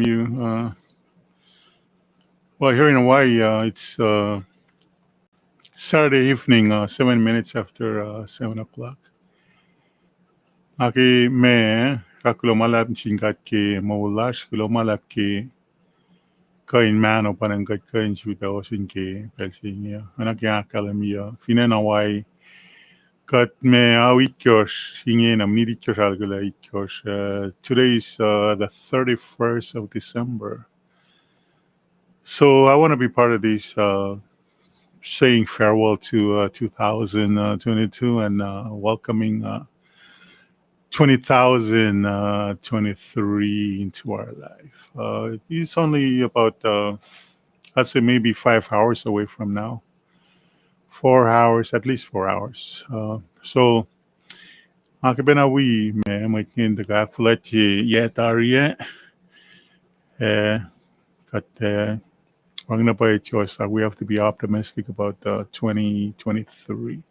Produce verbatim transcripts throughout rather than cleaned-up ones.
you. Uh, well, here in Hawaii, uh, it's uh, Saturday evening, uh, seven minutes after uh, seven o'clock. Nga ke ma, kuloh ma luhlahp nuh sin God ke moul lasr, kuloh ma luhlahp ke kuh in mahno pa ngan kuht kuh in sifilpac ohsun ke pacl se inge uh. Oacna ke ahkkahlwemye uh, fin acn Hawaii, kuht ma ao itkohsr inge na, minit itkohsr ahluhkwelah itkohsr. Uh, today is uh, the thirty-first of December. So I want to be part of this, uh, saying farewell to uh, two thousand twenty-two and uh, welcoming uh, twenty thousand uh, twenty-three into our life. Uh, it's only about, uh, I'd say maybe five hours away from now. Four hours, at least four hours. Uh, so, nga ke pacna wi ma mwet inge in tuhkuh ahkfuhlwactye yac tari ah. Uh, kuht, uh, wacngihn na pwacye, just like we have to be optimistic about uh, twenty twenty-three.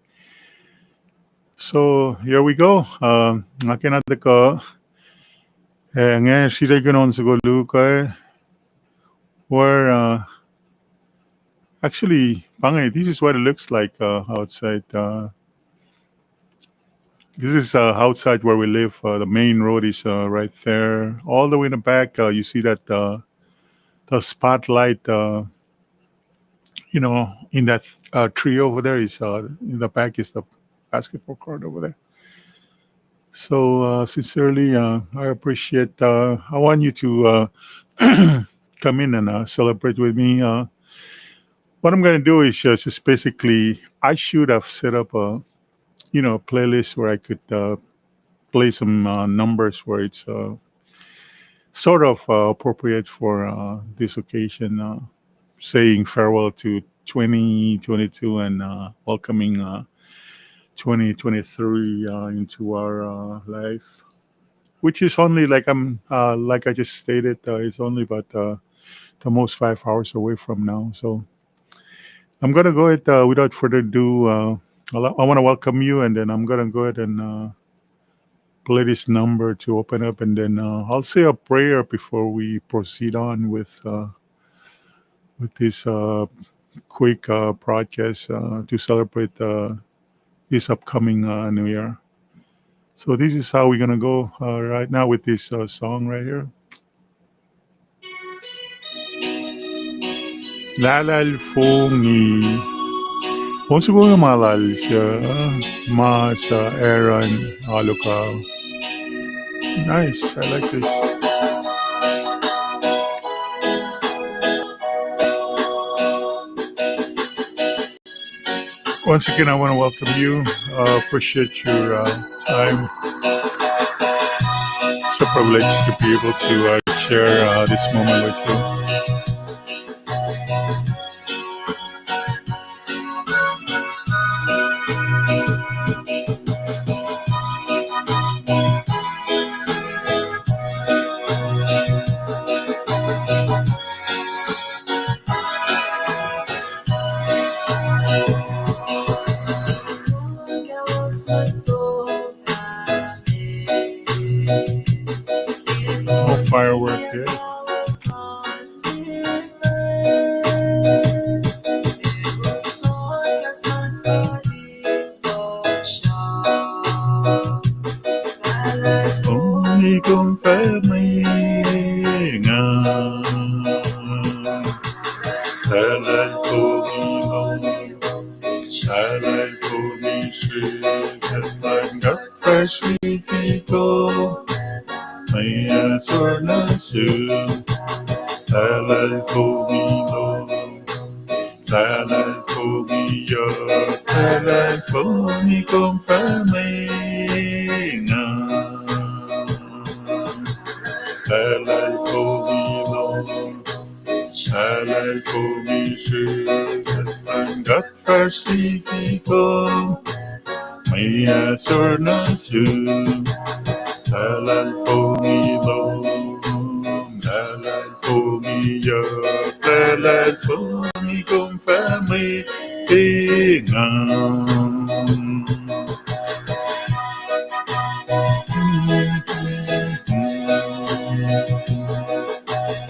So here we go. Uh, nga ke na tuhkuh, uh, nga sritacl kunon soko luhk uh, where uh, actually, pa inge, this is what it looks like uh, outside. Uh, this is uh, outside where we live. Uh, the main road is uh, right there. All the way in the back, uh, you see that uh, the spotlight, uh, you know, in that uh, tree over there is uh, in the back is the basketball court over there. So uh, sincerely, uh, I appreciate. Uh, I want you to uh, come in and uh, celebrate with me. Uh, what I'm going to do is just, just basically, I should have set up a, you know, playlist where I could uh, play some uh, numbers where it's uh, sort of uh, appropriate for uh, this occasion, uh, saying farewell to twenty twenty-two and uh, welcoming uh, twenty twenty-three uh, into our uh, life, which is only, like I'm, uh, like I just stated, uh, it's only about uh, the most five hours away from now. So I'm gonna go ahead uh, without further ado. Uh, I, I want to welcome you, and then I'm gonna go ahead and uh, play this number to open up, and then uh, I'll say a prayer before we proceed on with uh, with this uh, quick uh, broadcast uh, to celebrate uh, this upcoming uh, New Year. So this is how we're gonna go uh, right now with this uh, song right here. Lahlal fongi. Osuko ma lal se, ma sa Aaron Aluka. Nice, I like this. Once again, I want to welcome you. Uh, appreciate your uh, time. It's a privilege to be able to uh, share uh, this moment with you. Oh, firework, yeah. Kom pa mwenga. Lahlal kom, lahlal kom, srihpac kuht fahsr liki kom, mwe asor nuh sum. Lahlal kom, lahlal kom, lahlal kom, kom pa mwenga. Lahlal kom, lahlal kom, srihpac kuht fahsr liki kom, mwe asor nuh sum. Lahlal kom, lahlal kom, lahlal kom, kom pa mwenga. Ac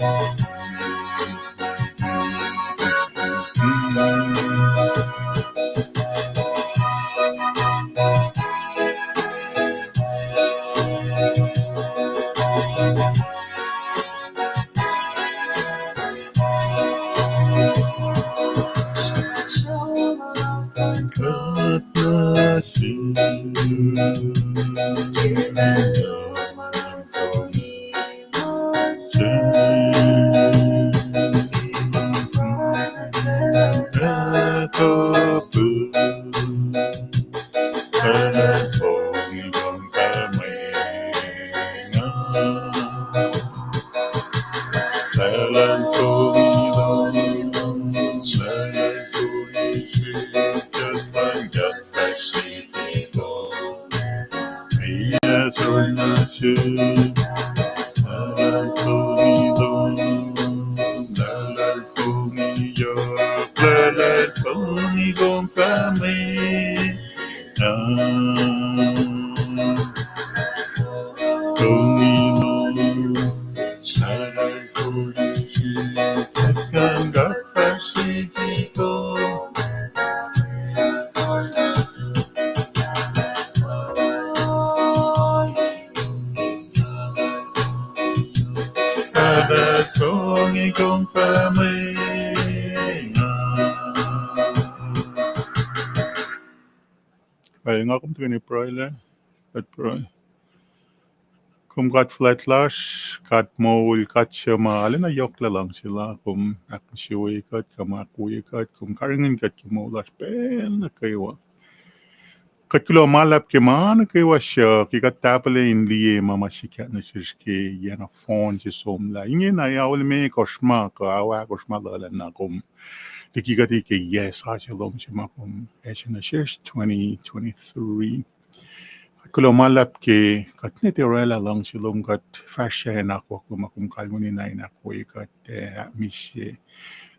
nga kom tuhkweni pruhe lah, kuht pruhe. Kom God fuhlwact lasr, God moul, God suc ma arulacna yohk luhngse la, kom ahkinsewowoye kuht, kom ahkwoye kuht, kom karihngihn kuht ke moul lasr pacl nuh kwewa. Kuht kuloh ma luhlahp ke ma nuh kwewa sruok, ke kuht tahpuhla in liye ma ma sikyak nuh sesr ke yac nohfohn se somlah. Ingena ac aolmekohsr ma kuh ao ahkosr ma lula na kom liki kuht ke yac sasuc lom se ma kom ase nuh sesr twenty twenty-three. Kuht kuloh ma luhlahp ke kuht ne tiac orwaclah luhngse lom, kuht fahsr in akwuck lom ma kom kalweni na in ahkwoye kuht, ac ahkmihsye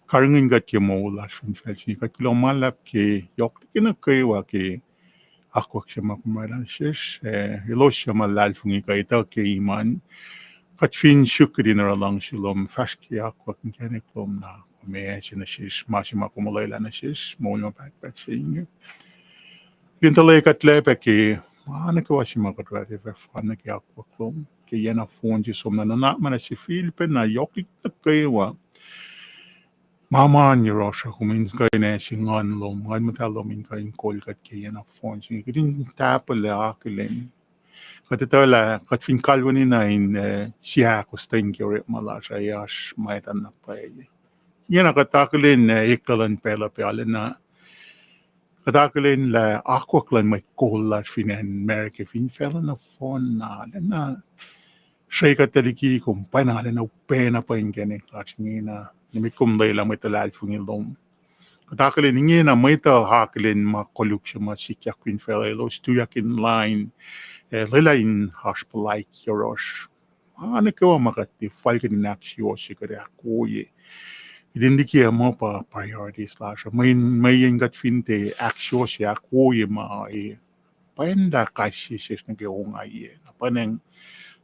karihngihn kuht ke moul lasr fin facl se inge. Kuht kuloh ma luhlahp ke yohk liki nuh kwewa ke akwuck se ma kom orwaclah nuh sesr, ac elos suc ma luhlahlfongi kuh etuh ke iman, kuht fin suk kuht in oruh luhngse lom, fahsr ke akwuck inkacnek lom na kom ase nuh sesr ma se ma kom olwelah nuh sesr moul ma pahtpaht se inge. Kuht in tuhlac kuht lwelah pac ke ma nuh kwewa se ma kuht orwaclah fah fahk nuh ke akwuck lom ke yac nohfohn se somlah, nuhnak muhnahs sifilpacna yohk liki nuh kwewa. Ma ma yohrohsr uh kom in kuh in ase Nguhn lom, Nguhn Muhtahl lom in kuh in kol kuht ke yac nohfohn se inge. Kuht in tahpuhla akihlen kuht etuh lah kuht fin kalweni na in, eh, siyah kostwen ke orekma lasr uh, oasr mwet uh na pwacye. Ingena kuht akihlen, eh, eklac luhn pacl uh pa arulacna kuht akihlen lah akwuck luhn mwet kol lasr fin acn America fin facluh nohfohn na arulacna srwekuhtuh liki kom pwacna arulacna upacna pwacye inkacnek lasr ingena. Nimet kom lwelah mwet luhlahlfongi lom. Kuht akihlen ingena mwet uh akihlen ma koluk se ma sikyak fin facluh, elos tuyak in lain, eh, lwelah in oasr puhlaik yohrohsr. Ma nuh kwewa ma kuht tiac fal kuht in ahksuwohsye kuht ahkwoye. Kuht in liki muh pa priorities lasr uh. Mweyen, mweyen kuht fin tiac ahksuwohsye ahkwoye ma e, pwacnlah kais sie sesr nuh ke ongaiyac. Na pwacnwacng,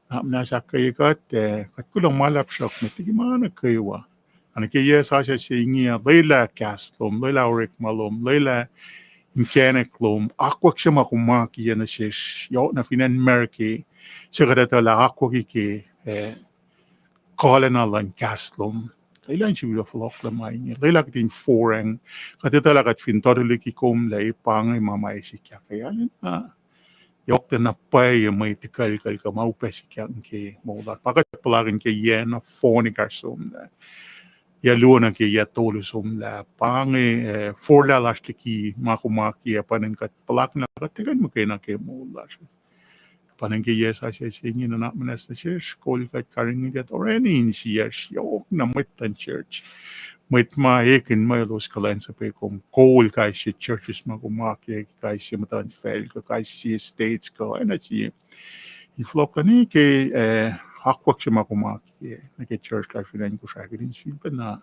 na muhnahs ahkkweye kuht, eh, kuht kuloh ma luhlahp sruhk met liki ma nuh kwewa. Ac nuh ke yac sasuc se inge uh, lwelah kahs lom, lwelah orekma lom, lwelah inkacnek lom, akwuck se ma kom akiyac nuh sesr, yohk na fin acn America, se kuht etuh lah akwucki ke, eh, kuhlacna luhn kahs lom. Lwelah in sifil fohlohklac ma inge, lwelah kuht in forang, kuht etuh lah kuht fin tuhtuliki kom lah e pa inge ma ma sikyak ke arulacna yohk na pwacye mwe tikuclkucl kuh ma upac sikyak ke moul lasr. Pa kuht puhlakihn ke yac nohfohn ekahsr somlah, yac luo nuh ke yac tolu somlah, pa inge, eh, forlah lasr liki ma kom akiyac, pwacnwacng kuht puhlakihn lah kuht tiac kuh in muhkwena ke moul lasr. Pwacnwacng ke yac sasuc se inge, nuhnak muhnahs nuh sesr, kol kuht, karihngihn kuht, orani insiyacsr yohk na mwet luhn church, mwet ma ekihn muh elos kuhlwacnsapuh kom, kol kais sie churches ma kom akiyac, kais sie muhtuhnfacl kuh kais sie states kuh oacna sie. In fohlohk luhn ke, eh, akwuck se ma kom akiyac nuh ke church lasr fin acn Kosrae, kuht in sifilpacna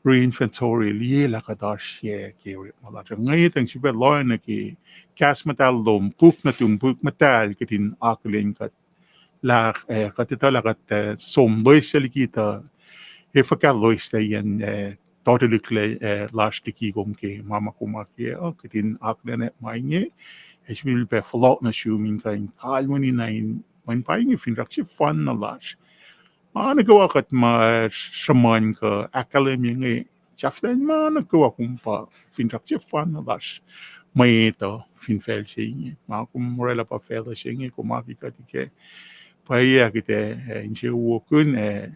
reinventory, liye lah kuht oasr yac ke orekma lasr uh. Ngwetacng sifilpac lohacng nuh ke kahs muhtahl lom, puk nuhtum, puk muhtahl, kuht in akihlen kuht lah, eh, kuht etuh lah kuht, eh, som loes liki tuh e fuhkah loeslac yen, eh, totaliklac, eh, lasr liki kom ke ma ma kom akiyac uh, kuht in akihlen ma inge, ac sifilpac fohlohk nuh sum in kuh in kalweni na in, mweyen pa inge finsrak sefanna lasr. Ma nuh kwewa kuht ma sruhmuhn kuh ahkkahlwemye inge, sahflahiyacn ma nuh kwewa kom pa finsrak sefanna lasr mwet uh fin facl se inge. Ma kom orwaclah pa facluh se inge, kom aki kuht ikac. Pwacye kuht ac, eh, insewowokihn, eh,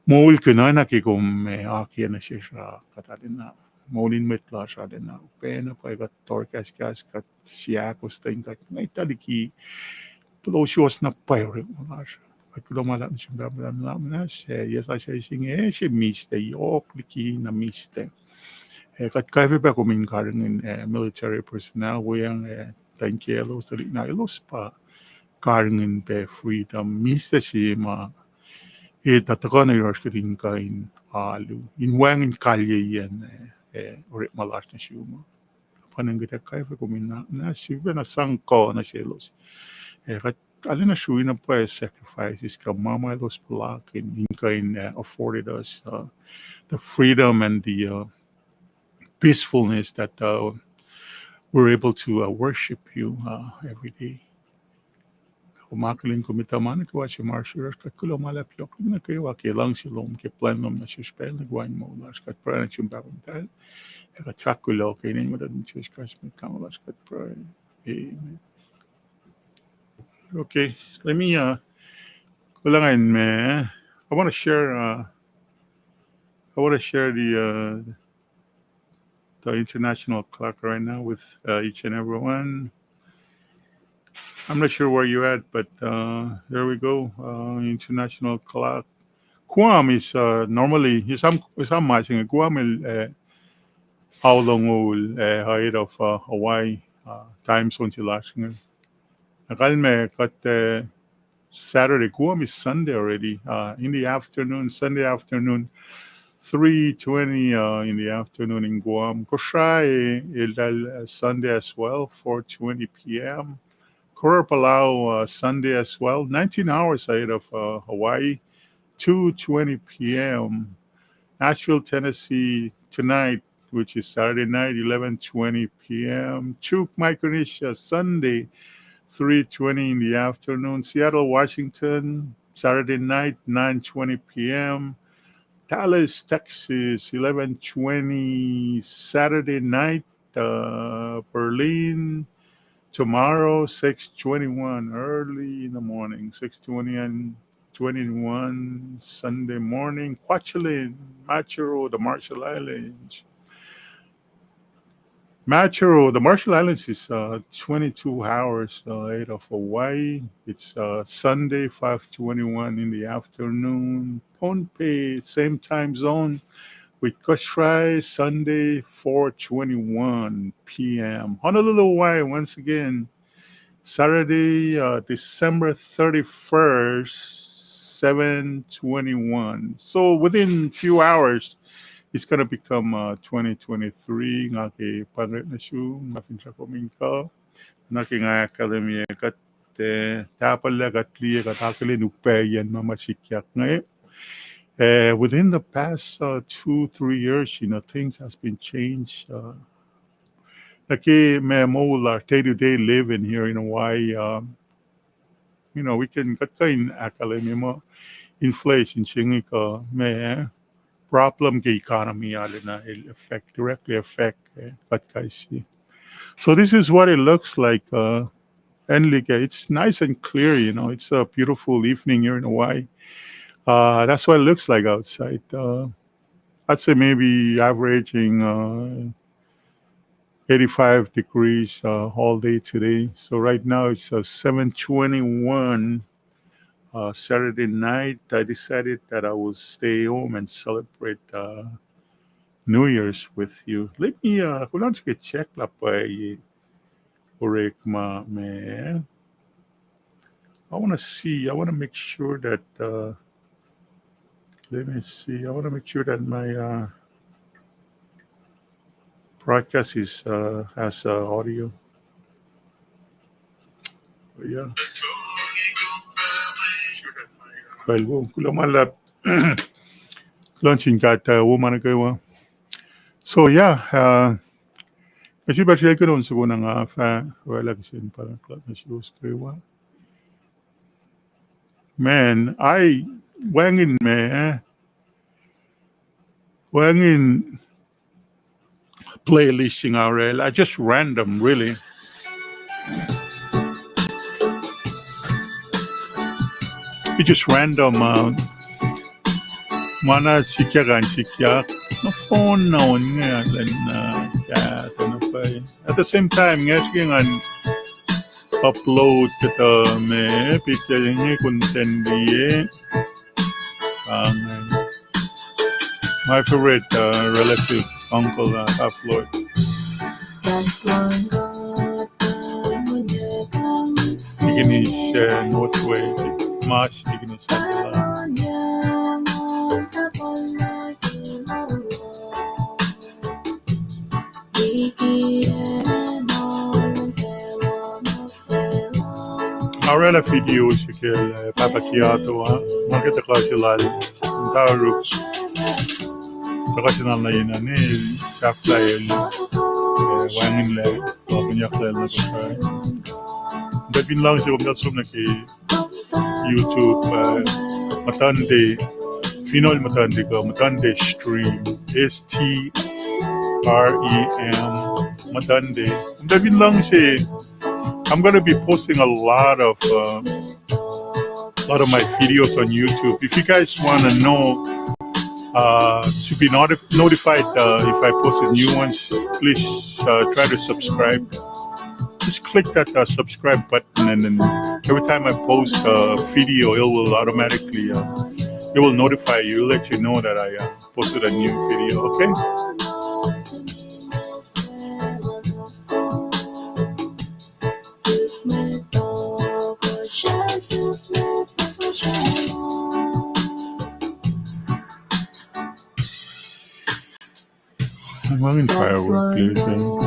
moulkihn oacna ke kom, eh, akiyac nuh sesr uh, kuht arulacna, moul in mwet lasr arulacna pacna pwacye kuht tohrkahskahs, kuht seahkostwen, kuht ngwetlah liki puhlosuwos na pwacye orekma lasr. Kuht kuloh ma luhlahp nuh sum Pahpah muhnahs, eh, yac sasuc se inge, eh, se mihslac, yohk liki na mihslac. Eh, kuht kwacfe pac kom in karihngihn, eh, military personnel weacng, eh, tuh in ke elos tuhlihk na elos pa karihngihn pac freedom. Mihslac se ma, eh, tuh tuhkuh nuh yohrohsr kuht in kuh in alu, in wacngihn kalyeyacn, eh, eh, orekma lasr nuh sum uh. Pwacnwacng kuht ac kwacfe kom in na, na sifilpac na sang kuh nuh selos. Eh, kuht arulacna srui na pwacye sacrifices kuh ma ma elos puhlakihn in kuh in, uh, afforded us, uh, the freedom and the, uh, peacefulness that, uh, we're able to, uh, worship you, uh, every day. Kom akihlen kom etuh ma nuh kwewa se ma oasr yohrohsr, kuht kuloh ma luhlahp yohk liki nuh kwewa ke luhngse lom, ke plwacn lom nuh sesr pacl nuh kwewa in moul lasr. Kuht pruhe nuh sum Pahpah Muhtahl, ac kuht fahk kuloh ke inen Mwet Lahngo Jisus Kraist Mwet Lahngo lasr kuht pruhe. Amen. Okay, let me, uh, kulang in me. I want to share, uh, I want to share the, uh, the international clock right now with, uh, each and everyone. I'm not sure where you're at, but, uh, there we go. Uh, international clock. Guam is, uh, normally, is am, is am masing, Guam el, uh, ao longoul, uh, ahead of, uh, Hawaii, uh, time zone se lasr inge. Na kalmac kuht, uh, Saturday, Guam is Sunday already, uh, in the afternoon, Sunday afternoon, three twenty, uh, in the afternoon in Guam. Kosrae, eltahl, uh, Sunday as well, four twenty p m. Koror, Palau, uh, Sunday as well, nineteen hours ahead of, uh, Hawaii, two twenty p m. Nashville, Tennessee, tonight, which is Saturday night, eleven twenty p m. Chuuk, Micronesia, Sunday, three twenty in the afternoon. Seattle, Washington, Saturday night, nine twenty p m. Dallas, Texas, eleven twenty Saturday night. Uh, Berlin, tomorrow, six twenty-one, early in the morning, six twenty and twenty-one Sunday morning. Kwajalein, Majuro, the Marshall Islands. Majuro, the Marshall Islands is, uh, twenty-two hours, uh, ahead of Hawaii. It's, uh, Sunday, five twenty-one in the afternoon. Pohnpei, same time zone with Kosrae, Sunday, four twenty-one p m. Honolulu, Hawaii, once again, Saturday, uh, December thirty-first, seven twenty-one. So within few hours, it's gonna become, uh, twenty twenty-three. Nga ke pangret nuh sum, nga finsrak kom in kuh. Nga ke nga ahkkahlwemye kuht, uh, tahpuhllac kuht liye kuht akihlen upac yen ma ma sikyak inge. Uh, within the past, uh, two, three years, you know, things has been changed. Uh, nuh ke ma moul lasr, day-to-day living here in Hawaii, um, you know, we can, kuht kuh in ahkkahlwemye muh inflation se inge kuh ma problem ke economy arulacna el affect, directly affect, uh, kuht kais sie. So this is what it looks like, uh, Enrique, it's nice and clear, you know, it's a beautiful evening here in Hawaii. Uh, that's what it looks like outside. Uh, I'd say maybe averaging, uh, eighty-five degrees, uh, all day today. So right now it's, uh, seven twenty-one, uh, Saturday night. I decided that I will stay home and celebrate, uh, New Year's with you. Let me, uh, kulang srihke check lah pwacye orekma ma. I wanna see, I wanna make sure that, uh, let me see, I wanna make sure that my, uh, broadcast is, uh, has, uh, audio. Yeah. Kuloh ma luhlahp. Kuloh nuh sin God, uh, wo ma nuh kwewa. So yeah, uh, ac srihpac srihke on soko na nga fah oraclah kihsen pa kuloh nuh suwos kwewa. Man, I wacngihn ma, wacngihn playlist se nga oraclah, just random, really. It just random, uh, ma na sikyak an sikyak. Na phone na on nge, then, uh, yeah, then I play. At the same time, nga srihke ngan upload kuhtuh ma picture inge, content liye. Um, my favorite, uh, relative, uncle, uh, Half Lord. Ikinis, uh, Northway, Mas, Ikinis, Angela. Oraclah video se kacl, uh, Pahpah Kiato, uh, ma ke tuhkuh se lal, Tarup. Tuhkuh se lal na yen an, el sahflah el, uh, wacngihnlac, uh, kunyucklac na kuhtuh. Tuh fin luhngse kom som nuh ke YouTube, uh, Muhtwacn Day, Finohl Muhtwacn Day, kuh Muhtwacn Day stream, S T R E M, Muhtwacn Day. Tuh fin luhngse, I'm gonna be posting a lot of, uh, a lot of my videos on YouTube. If you guys wanna know, uh, to be noti-, notified, uh, if I post a new one, please, uh, try to subscribe. Just click that, uh, subscribe button, and then every time I post a video, it will automatically, uh, it will notify you, let you know that I, uh, posted a new video, okay? I'm having firework blazing.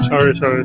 Sorry, sorry.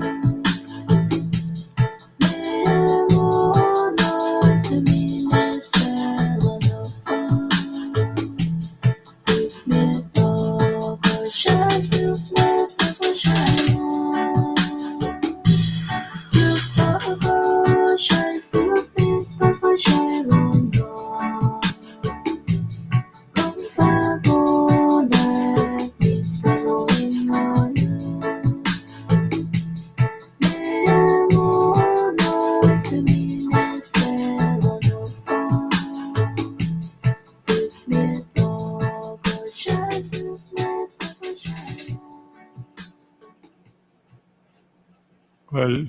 Well,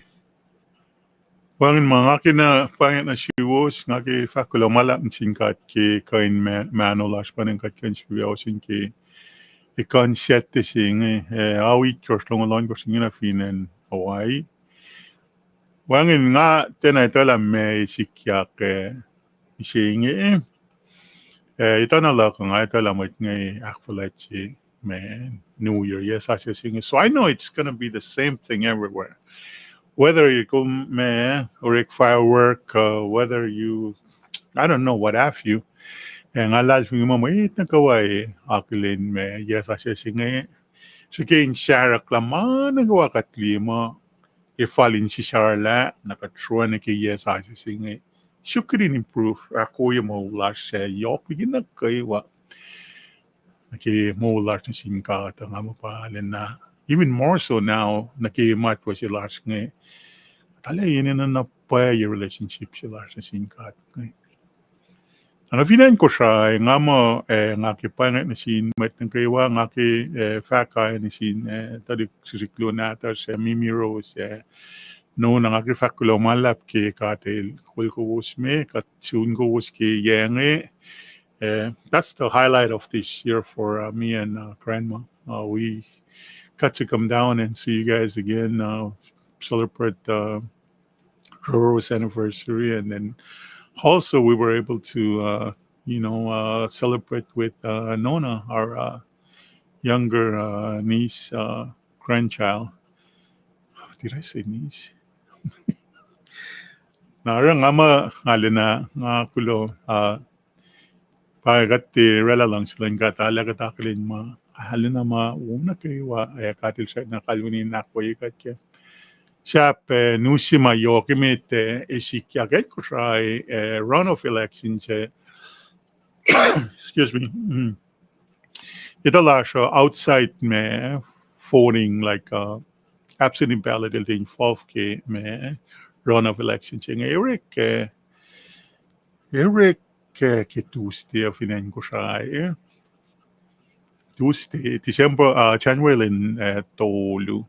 wacngihn ma nga ke na pwacnget nuh suwos, nga ke fahk kuloh ma luhlahp nuh sin God ke kuh in ma-, mahno lasr, pa in kuht kuh in sifilpac ohsun ke ekuh in Saturday se inge, eh, ao itkohsr longoul ohnkohsr inge na fin acn Hawaii. Wacngihn nga tiacna etuh lah meac sikyak, eh, se inge. Eh, etuh na luhk nga etuh lah mwet inge ahkfuhlwactye ma New Year, yac sasuc se inge. So I know it's gonna be the same thing everywhere. Whether you go ma orek firework, uh, whether you, I don't know, what have you. Eh, nga luhlahlfongi muh mwet nuh kwewa akihlen ma yac sasuc se inge. Srihke in sarahk lah ma nuh kwewa kuht liye muh ke fal in sisarlah, na kuht sruhna ke yac sasuc se inge. Suk kuht in improve, ahkwoye moul lasr, ah, yohk liki nuh kwewa. Nuh ke moul lasr nuh sin God, nga muh pa lwen na, even more so now, nuh ke matwac se lasr inge, tuh lah enenuh na pwacye relationship se lasr nuh sin God inge. Na fin acn Kosrae, nga muh, ah, nga ke pwacngwack nuh sin mwet nuh kwewa, nga ke, ah, fahk kain nuh sin, ah, tuhlihk srihsrihk luo nahtuhsr, ah, Mimi Rose, ah, Nona, nga ke fahk kuloh ma luhlahp ke God El kol kowos me, kuht sun kowos ke yac inge. Uh, that's the highlight of this year for, uh, me and, uh, Grandma. Uh, we got to come down and see you guys again, uh, celebrate, uh, Roro's anniversary, and then also we were able to, uh, you know, uh, celebrate with, uh, Nona, our, uh, younger, uh, niece, uh, grandchild. Did I say niece? Na oruh nga muh, nga lwen na, nga kuloh, uh, pa kuht tiac oraclah luhngse luhn God, arlac kuht akihlen ma, arlac na ma wo nuh kwewa, ah, God El srackna kalweni in ahkwoye kuht kac. Sahp, ah, news se ma yohk emet, ah, ac sikyak acn Kosrae, ah, runoff election se, excuse me, etuh lasr uh outside ma voting, like, uh, absentee ballot el tiac involve ke ma runoff election se inge, orek, ah, orek, ah, ke Tuesday uh fin acn Kosrae, Tuesday, December, uh, January lwen, uh, tolu.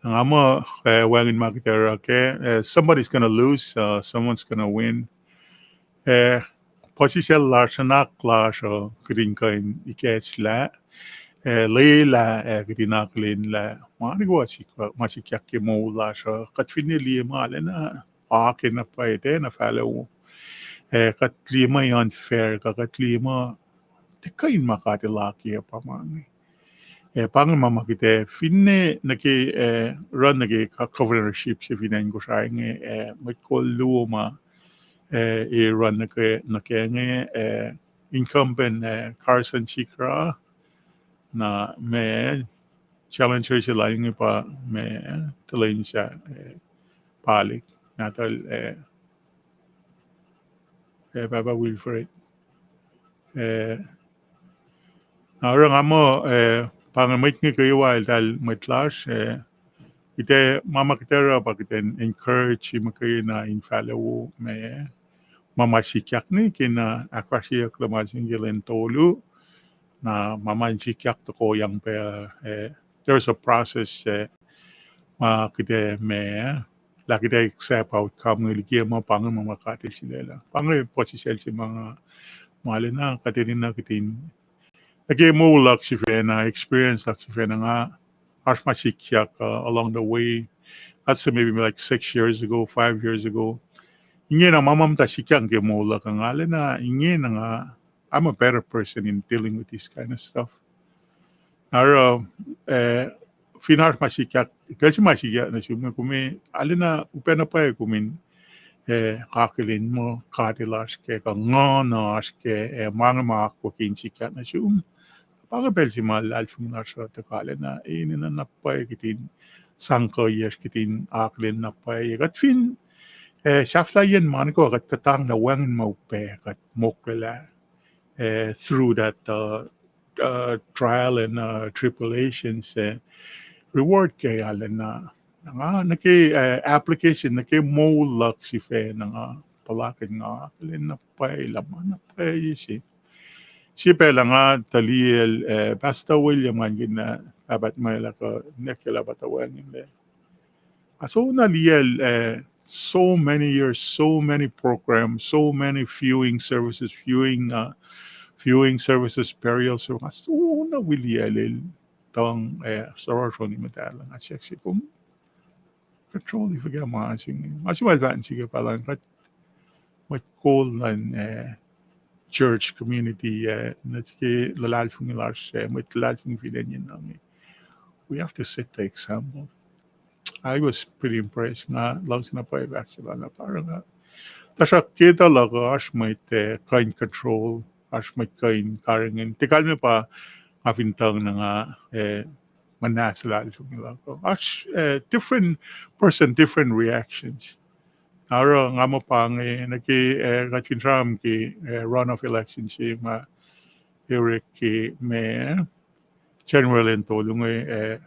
Nga muh, uh, wacngihn ma kuht oruh kac, uh, somebody's gonna lose, uh, someone's gonna win. Uh, puhsisacl lasr, nuhnak lasr uh kuht in kuh in ikacslah, uh, lwelah, uh, kuht in akihlen lah ma nuh kwewa, ma sikyak ke moul lasr uh, kuht finne liye ma lwen na, oak na pwacye, tiacna fahla wo. Uh, kuht liye ma unfair, kuh kuht liye ma tiac kuh in ma God El akiyac pa ma inge. Uh, pa inge ma ma kuht ac finne nuh ke, uh, run nuh ke governorship se fin acn Kosrae inge, uh, mwet kol luo ma, uh, ac run nuh ke, nuh ke inge, uh, incumbent, uh, Carson Chikra, na ma challenger se lal inge pa ma Talent, uh, Palik, nahtuhl, uh, uh, Pahpah Wilfred. Uh, na oruh nga muh, uh, pa inge mwet inge kwewa eltahl mwet lasr, uh, kuht ac ma ma kuht ac oruh pa kuht in encourage muhkwena in fahla wo ma, ma ma sikyak inge ke na ahkfahsryeyuck luhn ma se inge ke lwen tolu, na ma ma sikyak tohkohyang pac, uh, there's a process, uh, ma kuht ac ma, lah kuht ac accept outcome inge liki ma pa inge ma ma God El sulaclah. Pa inge puhsisacl se ma nga, ma lwen na kuht enenuh kuht in, nuh ke moul luhk sifacna, experience luhk sifacna nga, oasr ma sikyak, uh, along the way. I'd say maybe like six years ago, five years ago. Ingena ma ma muhta sikyak ke moul luhk uh, nga lwen na ingena nga, I'm a better person in dealing with this kind of stuff. Oruh, uh, fin oasr ma sikyak, pacl se ma sikyak nuh sum, kom arulacna upac na pwacye kom in, uh, akihlen muh God El oasr kac, kuh Nguhn oasr kac, uh, ma inge ma akwuck in sikyak nuh sum. Pa inge pacl se ma luhlahlfongi lasr uh tuhkuh lacna, enenuh na pwacye kuht in sang kuhiyacsr, kuht in akihlen na pwacye. Kuht fin, uh, sahflahiyacn ma nuh kwewa, kuht kuhtanglah wacngihn ma upac kuht moklwelah, uh, through that, uh, uh, trial and, uh, tribulations, uh, reward ke arulacna. Na nga nuh ke, uh, application nuh ke moul luhk sifacna nga puhlakihn nga akihlen na pwacye lah ma na pwacye se. Sie pacl ah nga tuh liyacl, uh, Pastor William ngan kihn, uh, Pahpah Mwela kuh Nekela pa tuh wacngihnlac. Nga soenna liyacl, uh, so many years, so many programs, so many viewing services, viewing, uh, viewing services, burial service. Nga soenna wi liyacl el tuhng, uh, sororoni muhtahl. Nga siyuck sel, kom control-i fuhkah ma se inge? Nga siyuck ma el fahk nuh sihk, pahluh, kuht mwet kol luhn, uh, church community, uh, nuh ke luhlahlfongi lasr, uh, mwet luhlahlfongi fin acn inge. We have to set the example. I was pretty impressed. Nga luhngse na pwacye fahk se lal na pa oruh nga. Tuhsruhk ke etuh luhk uh oasr mwet, uh, kuh in control, oasr mwet kuh in karihngihn. Tiac kalmac pa nga fin tuhng na nga, uh, muhnahs luhlahlfongi luhk uh. Oasr, eh, different person, different reactions. Na oruh nga muh pa inge nuh ke, eh, kuht fin sramsram ke, eh, runoff election se ma orek ke ma general in tolu inge, eh,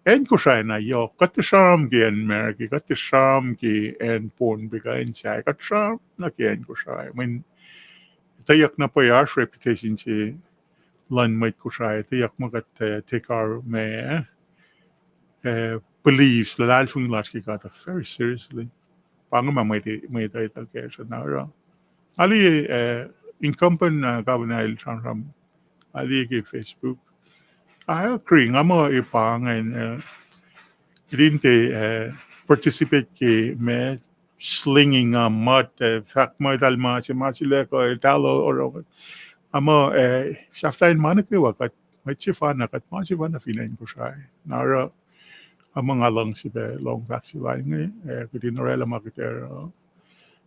acn Kosrae na yohk, kuht tiac sramsram ke acn America, kuht tiac sramsram ke acn Pohnpei kuh acn sahyac, kuht sramsram nuh ke acn Kosrae. Mweyen tuyak na pwacye oasr reputation se luhn mwet Kosrae, tuyak muh kuht, eh, take our ma, eh, beliefs, luhlahlfongi lasr ke God uh very seriously. Pa inge ma mwet, mwet etuh kacsr na oruh. Nga liye, eh, incumbent, eh, governor el sramsram, nga liye ke Facebook. I agree, nga muh e pa ingacn, eh, kihtin tiac, eh, participate ke ma slinging uh mud, eh, fahk muh eltahl ma se ma sulaclah kuh eltahl oruh. Nga muh, eh, sahflahiyac ma nuh kwewa kuht mwet sefanna, kuht ma sefanna fin acn Kosrae. Na oruh, nga muh nga luhngse pac lohng fahk se lal inge, eh, kihtin orwaclah ma kuht oruh.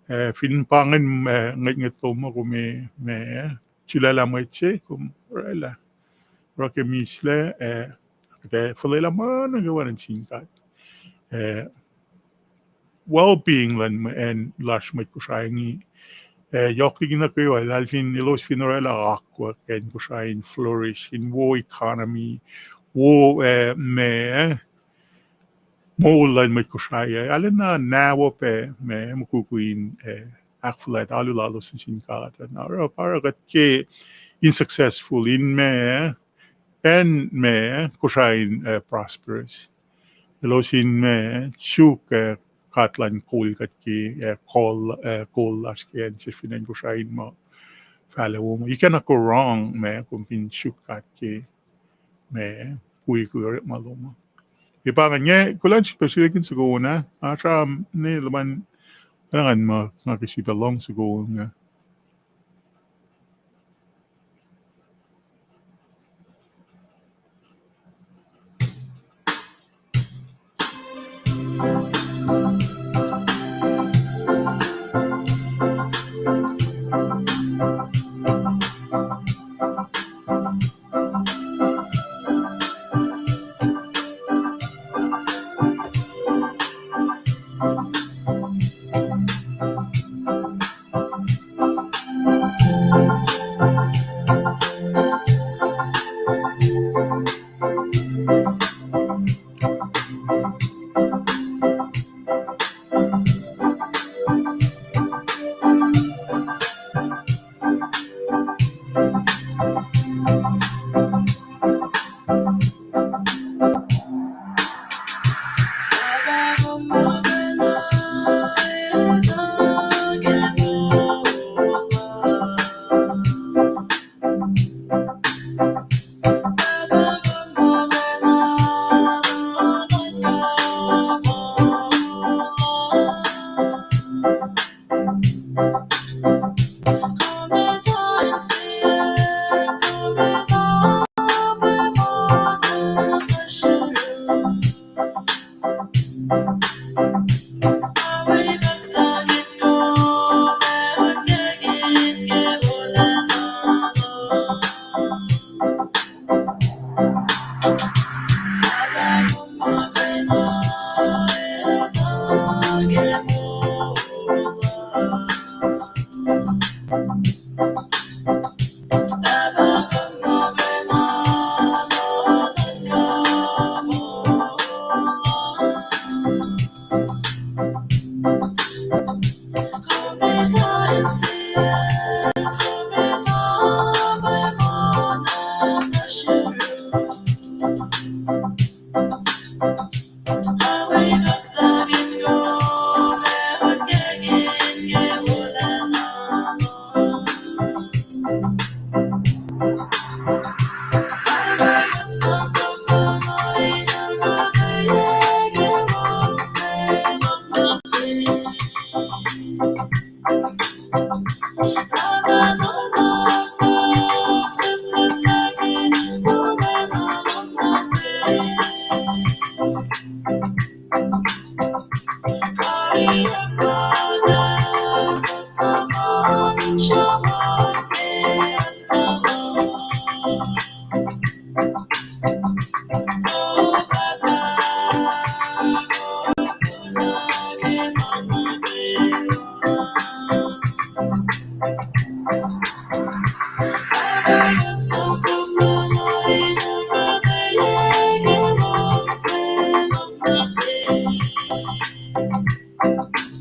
Eh, fin pa ingacn, eh, ngwetngwet lom uh kom, eh, ma, eh, sulaclah mwet se kom orwaclah. Oruh ke mislac, eh, kuht ac fuhlwelah ma nuh kwewa nuh sin God. Eh, well-being luhn mwe-, acn lasr mwet Kosrae inge, eh, yohk liki nuh kwewa, eltahl fin, elos fin orwaclah akwuck acn Kosrae in flourish, in wo economy, wo, eh, ma, moul luhn mwet Kosrae, eh, arulacna nahwup, eh, ma, mukwikwi in, eh, ahkfuhlwact alu lalos nuh sin God. Na oruh pa oruh kuht ke in successful in ma, acn ma, Kosrae in, eh, prosperous. Elos in ma, suk, eh, God luhn kol kuht ke, eh, kol, eh, kol lasr ke acn se fin acn Kosrae in muh fahlac wo. You cannot go wrong ma, kom fin suk God ke ma, kui, kui orekma lom uh. E pa ingacn, kuloh na srihpac sulaclah in soko on ah, nga sramsram ne luhman, nga ngan muh nga ke srihpac lohng soko on ah.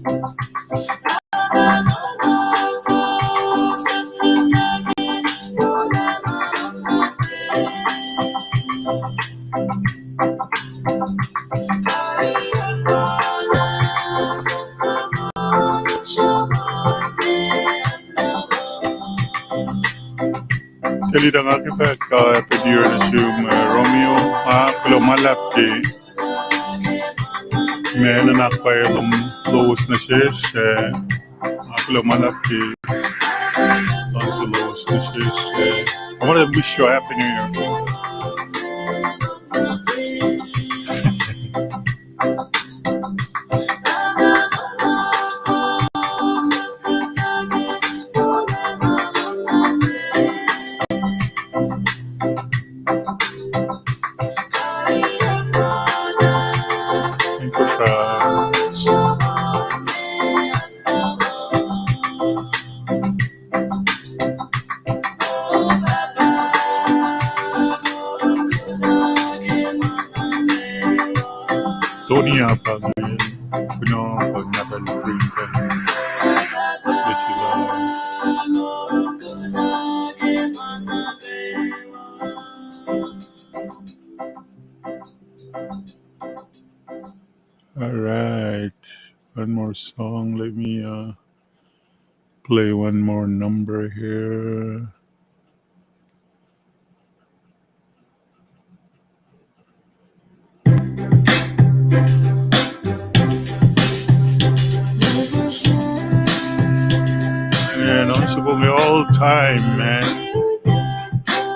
Teli tuh nga ke fahk, uh, Happy New Year nuh sum, uh, Romeo, uh, kuloh ma luhlahp ke ma nuhnak pwacye lom lowos nuh sesr, uh, uh, kuloh ma luhlahp ke luhngse lowos nuh sesr, uh, I want to wish you a Happy New Year. Tony apa ngan, kuno pa nahpan green pen. Which is, uh, All right. One more song. Let me, uh, play one more number here. Man, I'm supposed all time, man.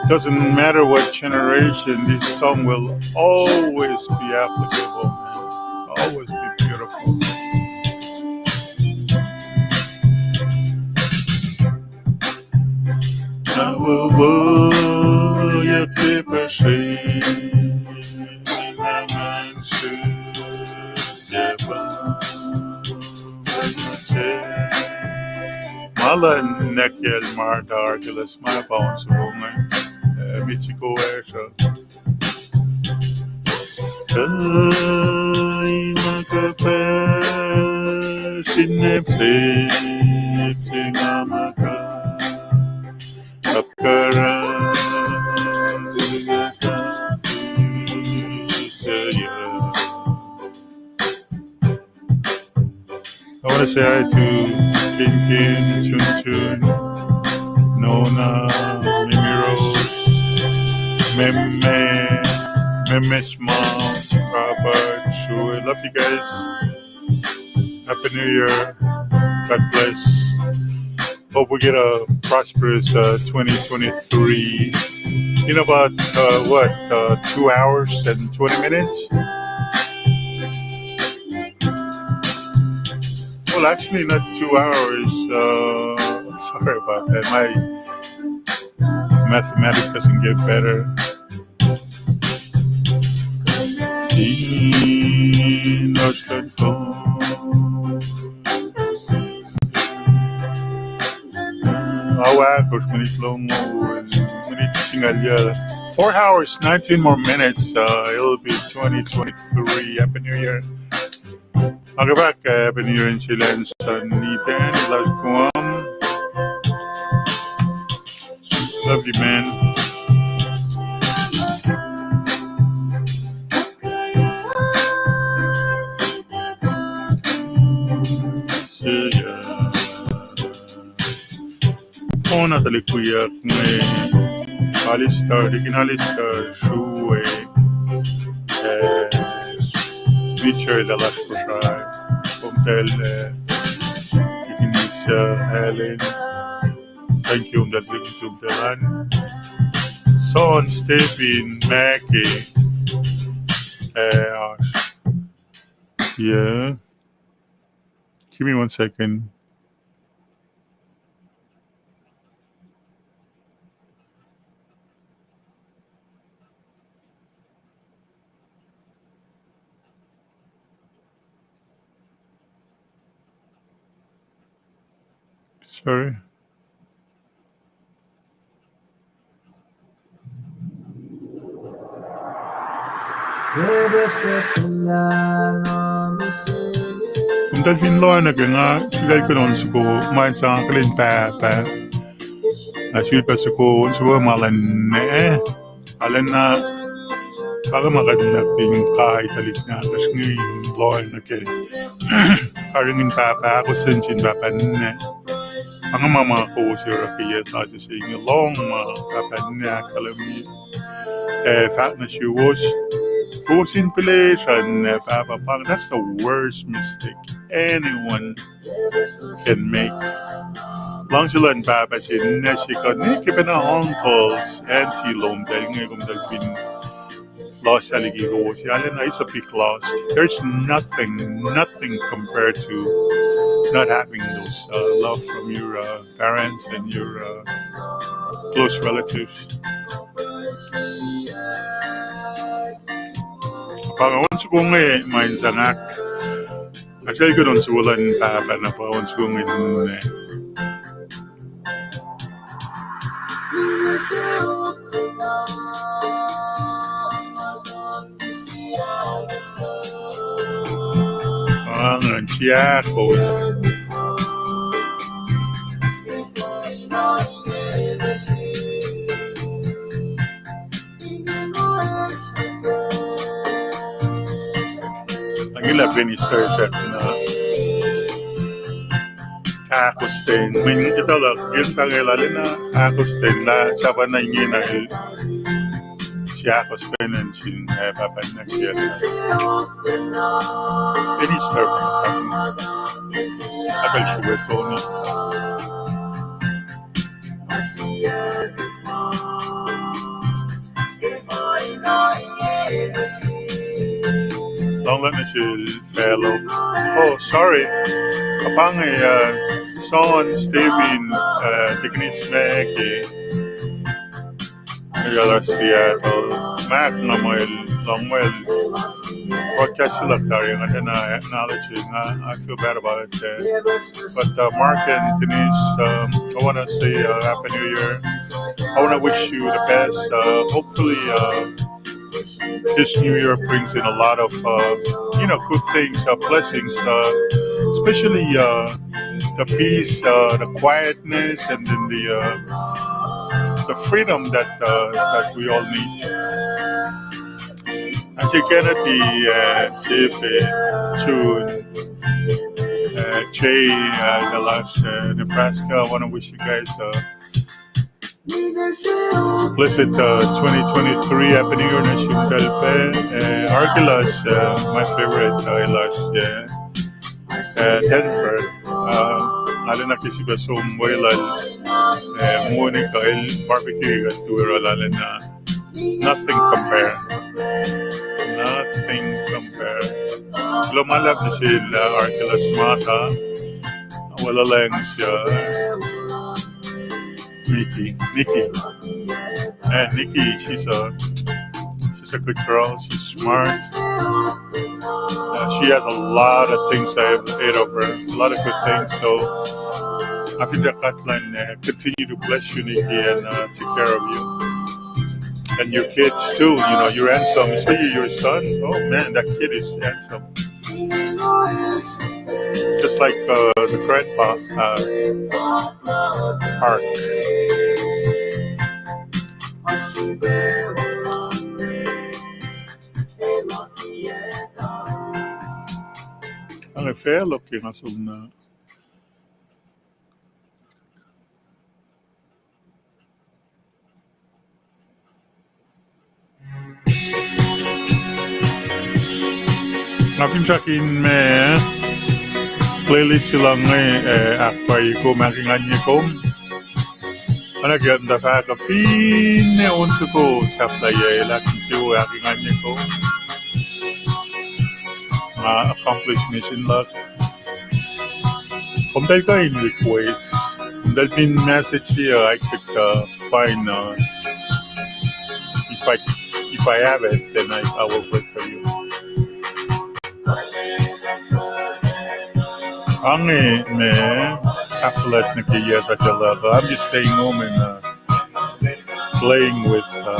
Doesn't matter what generation, this song will always be applicable, man. Always be beautiful. Ma luhn nwacyacl Martha Archelaus, ma pa on soko inge, eh, Mexico, eh, sruh. Kuh ma kuhpahsr in nwacsnwacs se ma muhta apkuhran. I want to say hi to Kin Kin, Chun Chun, Nona, Mimi Rose, Meme, Meme's mom, Robert, Sue. Love you guys. Happy New Year. God bless. Hope we get a prosperous, uh, twenty twenty-three. In about, uh, what, uh, two hours and twenty minutes? Well, actually, not two hours. Uh, sorry about that. My mathematics doesn't get better. Awa, kosr minit longoul, minit singucul yac. Four hours, nineteen more minutes. Uh, it'll be twenty twenty-three. Happy New Year. Ac ke fahk, uh, Happy New Year in Sri Lanka, Nitan, Lal Guam. Love you, man. See ya. Kona tuhlihk wiyuck inge, Alistar, Deacon Alistar, Sue, eh, Mitchell, Dallas, Kosrae, Komtal, eh, Deacon Lisa, Helen. Thank you, Komtal, thank you, Komtal, and Son, Stephen, Maggie, eh, yeah. Give me one second. Sorry. Eltahl fin lohacng nuh ke nga, sifilpac kuh in on soko, ma in sang akihlen pahpah. Na sifilpac soko on soko ma lwen ne, eh, arulacna, pa inge ma kuht in ahkkahlwemye tuhlihk nahtuhsr inge in lohacng nuh ke karihngihn pahpah, ahkostwen sin pahpah ninac. Pa inge ma ma kowos oruh ke yac sasuc se inge, lohng ma pahpah ninac ahkkahlwemye, ac fahk nuh suwos, kowos in pihlesruh ninac pahpah pa inge. That's the worst mistake anyone can make. Luhngse luhn pahpah se ninac se kuh ne ke pacna uncles, auntie lom tahl inge, komtahl fin lost tahl liki kowos, arulacna is a big loss. There's nothing, nothing compared to not having those, uh, love from your, uh, parents and your, uh, close relatives. Pa inge on soko inge ma in sang ahk, ahkkweye kuht on soko luhn pahpah na pa on soko inge ninac. Angan siako. Angila peni star na ahkostwen, min italuhk in tangelalena ahkostwen lah sahp na ingena el siahkostwen sin, eh, pahpah ninac kiyacl. Peni star, akwuck srihke toni. Long live Michelle Fellow. Oh, sorry. Kapange, uh, Sean, Steven, uh, Techniques Maggie. Maybe I'll see it. Mac Namuel, Longwell. Broadcast luhk tari, and then I acknowledge it. I, I feel bad about it. Uh, but, uh, Mark and Denise, um, I want to say, uh, Happy New Year. I want to wish you the best. Uh, hopefully, uh, this new year brings in a lot of, uh, you know, good things, uh, blessings, uh, especially, uh, the peace, uh, the quietness, and then the, uh, the freedom that, uh, that we all need. As you can see, uh, Steve, uh, June, uh, Jay, uh, the last, uh, Nebraska, I want to wish you guys, uh, blessed, uh, twenty twenty-three, Happy New Year nuh sum tahl pac. Uh, Arkilas, uh, my favorite, uh, Arkilas, yeah. Uh, Denver, uh, arulacna ke srihpac som weluhl, uh, Monica el barbecue kuht tu oruh arulacna. Nothing compare. Nothing compare. Kuloh ma luhlahp nuh sel, uh, Arkilas Mata. Weluhlwacng, uh, Nikki, Nikki. And Nikki, she's a, she's a good girl. She's smart. Uh, she has a lot of things I have paid over, a lot of good things. So I think that God can, uh, continue to bless you, Nikki, and, uh, take care of you. And your kids too, you know, you're handsome, especially your son. Oh man, that kid is handsome. Just like, uh, the grandpa, uh, Art. Ang fair looking, asum na. Nga finsrak in ma playlist se luhk inge, eh, ahkpwacye kom, ahkenganye kom. Oacna ke nga fahk uh, finne on soko sahflahiyac, lah kom tiac ahkenganye kom. Nga accomplish mission luhk. Komtahl kuh in request. Komtahl fin message here, I could, uh, find, uh, if I, if I have it, then I, I will play for you. Ange me, ahkfuhlwact nuh ke yac sasuc luhk uh. I'm just staying home and, uh, playing with, uh,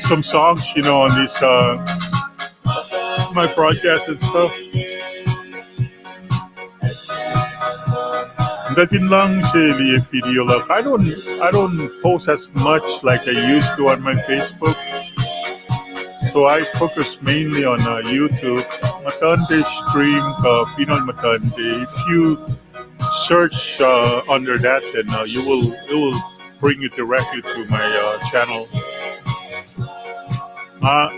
some songs, you know, on this, uh, my broadcast and stuff. Nga fin luhngse liye video luhk, I don't, I don't post as much like I used to on my Facebook. So I focus mainly on, uh, YouTube. Muhtuhnte stream, uh, Finohl Muhtuhnte. If you search, uh, under that, then, uh, you will, it will bring you directly to my, uh, channel. Uh,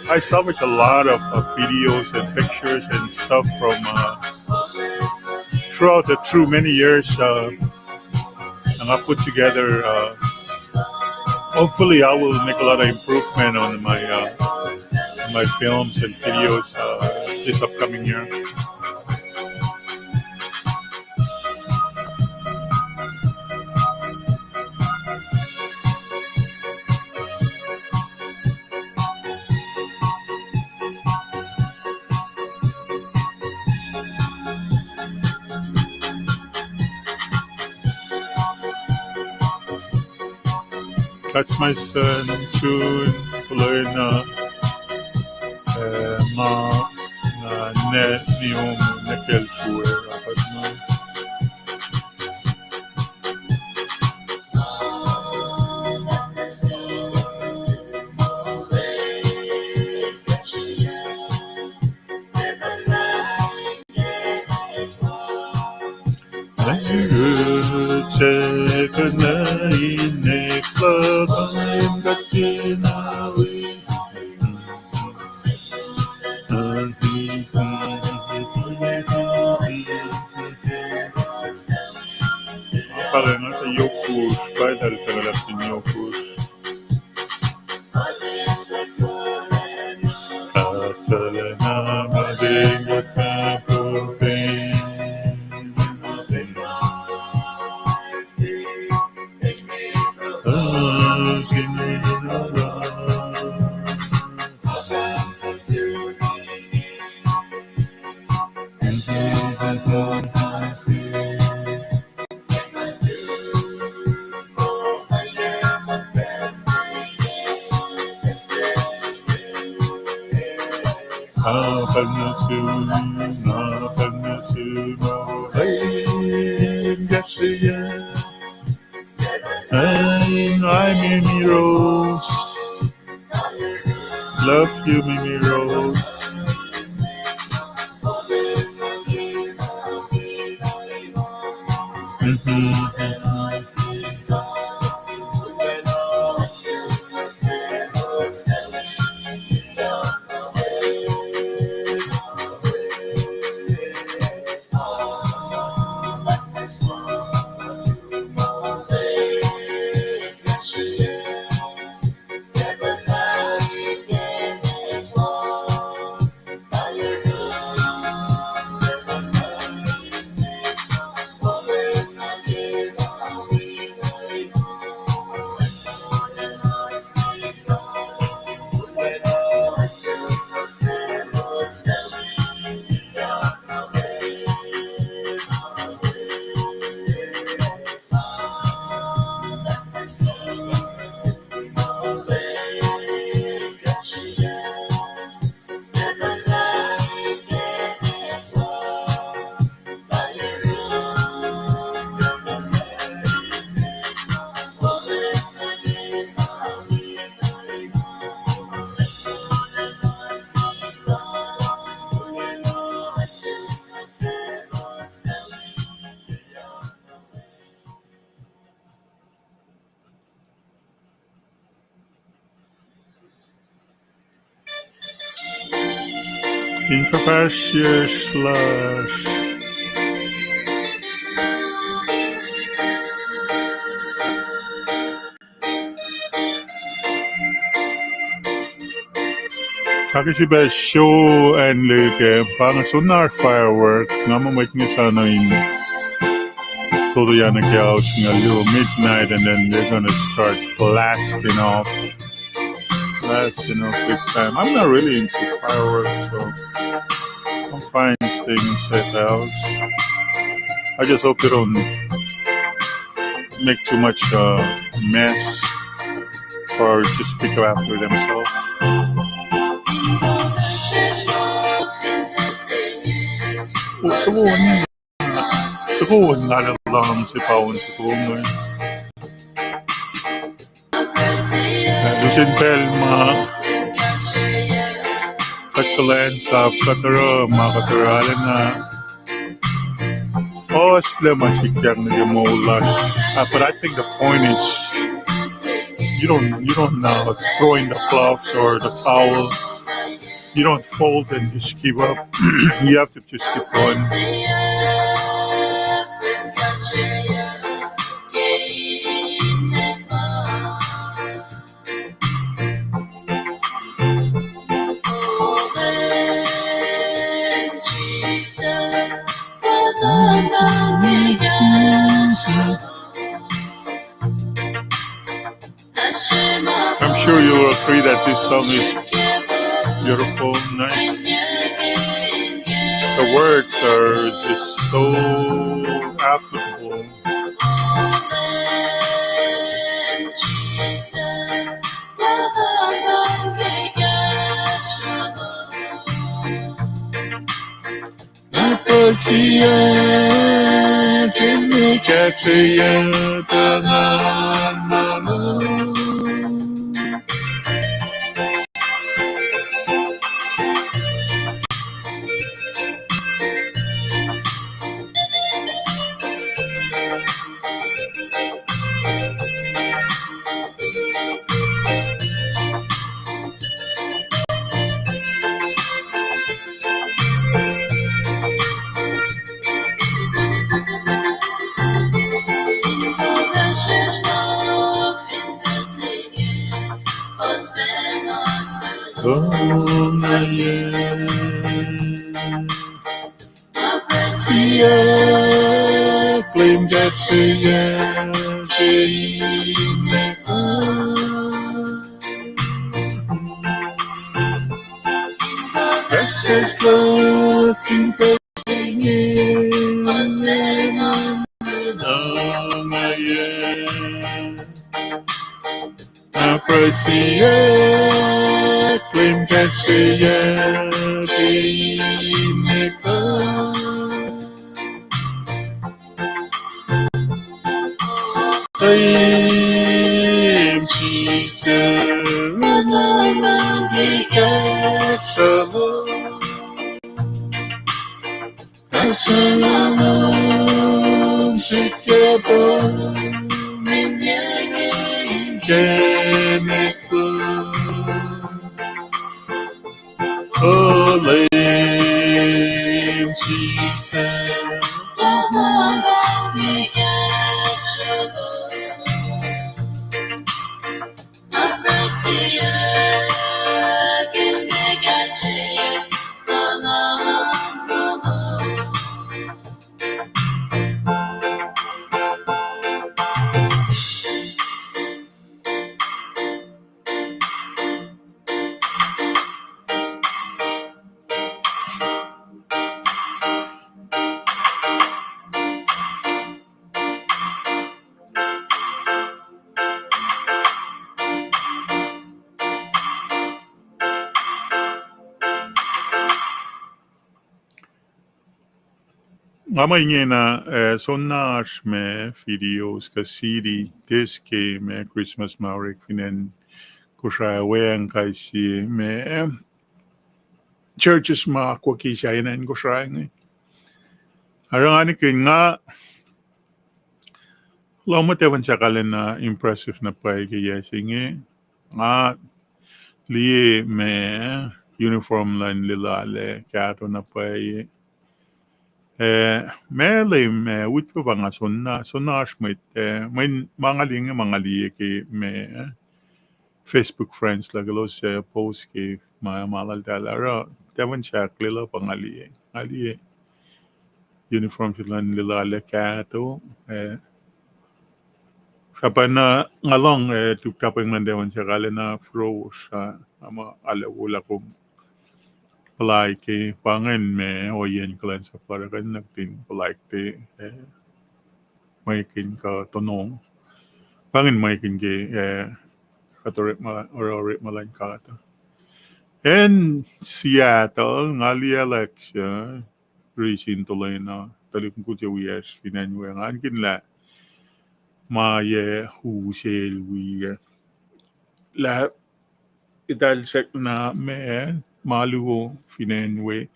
I salvage a lot of, uh, videos and pictures and stuff from, uh, throughout the, through many years, uh, and I put together, uh, hopefully I will make a lot of improvement on my, uh, my films and videos, uh, this upcoming year. That's my son, June, Lorena, uh, Ma, uh, Ne, Naomi, Nickel, Sue, Robert, Ma. Pahpah, nga tuh yohk kosr, pa eltahl tuh luhlahp in yohk kosr. Apan nuh sum, apan nuh sum, oh, hey, yes, yeah. Hey, I, Mimi Rose. Love you, Mimi Rose. Fin fahsr lasr. Kake srihpac show an lihke, pa inge soenna firework, nga muh mwet inge soenna in totoyana ke house nga luo midnight, and then they're gonna start blasting off. Blasting off big time. I'm not really into fireworks, so I'm fine staying inside the house. I just hope they don't make too much, uh, mess or just pick up after themselves. Soko on, soko on nga luhngse pa on soko on. Lusen pacl ma kuht kuhlwacnsap, kuht oruh ma kuht oruh arulacna, ohslac ma sikyak nuh ke moul lasr. Uh, but I think the point is, you don't, you don't uh, throw in the gloves or the towel. You don't fold and just give up. You have to just keep going. I'm sure you'll agree that this song is beautiful, nice. The words are just so applicable. O Leum Jisus, Nga muh ingena, eh, soenna oasr ma videos kuh C D, disk ke ma Christmas ma orek fin acn Kosrae, weacng kais sie ma churches ma akwucki sahyacn acn Kosrae inge. Oruh nga nikihn nga lohm muhtwacwacack lacna impressive na pwacye ke yac se inge. Nga liye ma uniform luhn lilalac kahto na pwacye. Eh, ma Leum, eh, utpac pa nga soenna, soenna oasr mwet, eh, mweyen ma nga liye inge ma nga liye ke ma Facebook friends luhk elos, eh, post ke ma, ma laltahl oruh, tiac ma sahk lwelah pa nga liye, nga liye uniform se luhn lilalac kahto, eh, srapacna nga lohng, eh, tuptapeng luhn tiac ma sahk lacna frosh, ah, ama alu lah kom puhlaik ke, pa ingacn ma ohiyacn kuhlwacnsap lasr uh, kuht nuh kihtin puhlaik ke, eh, mwekihn kuh tonong. Pa ingacn mwekihn ke, eh, kuht orekma, oruh orekma luhn God. Acn Seattle, nga liye Alexa, risi in tuhlacna, tuhlihk mukul se wiyacsr fin acn we, ngan kihn lah ma yac u sel wi lah eltahl srackna ma, ma luo fin acn we,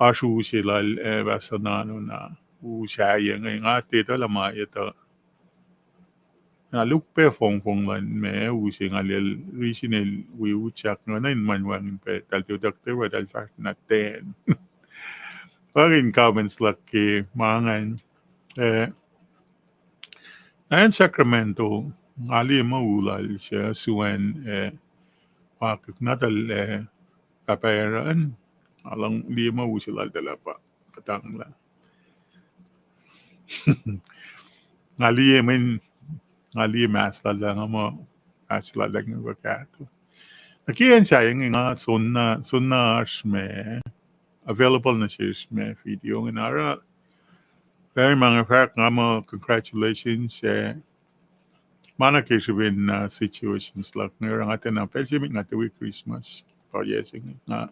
oasr u se lal, eh, Pastor Nano na, u sahyac inge, nga tiac etuh lah ma etuh. Na lukpac fongfong luhn ma u se nga liyacl risi inel wi utyak inge, na in ma wacngihn pac eltahl tiac utuck tuh eltahl fahsr na ten. Fucking comments luhk ke ma ingacn, eh, na acn Sacramento, nga liye muh u lal se Suan, eh, pa kihk na eltahl, eh, pahpah Aaron, nga luhng liye muh u se lal eltahl pa kuhtanglah. Nga liye, mweyen nga liye mask lal ah, nga muh mask lal ah inge pa kahto. Na ke acn sahyac inge nga soenna, soenna oasr ma available nuh sesr ma video inge, na oruh, very ma inge fahk, nga muh congratulations, eh, ma nuh ke srihpen, uh, situations luhk inge, oruh nga tiacna, pacl se met nga tiac wi Christmas, pa yac se inge nga,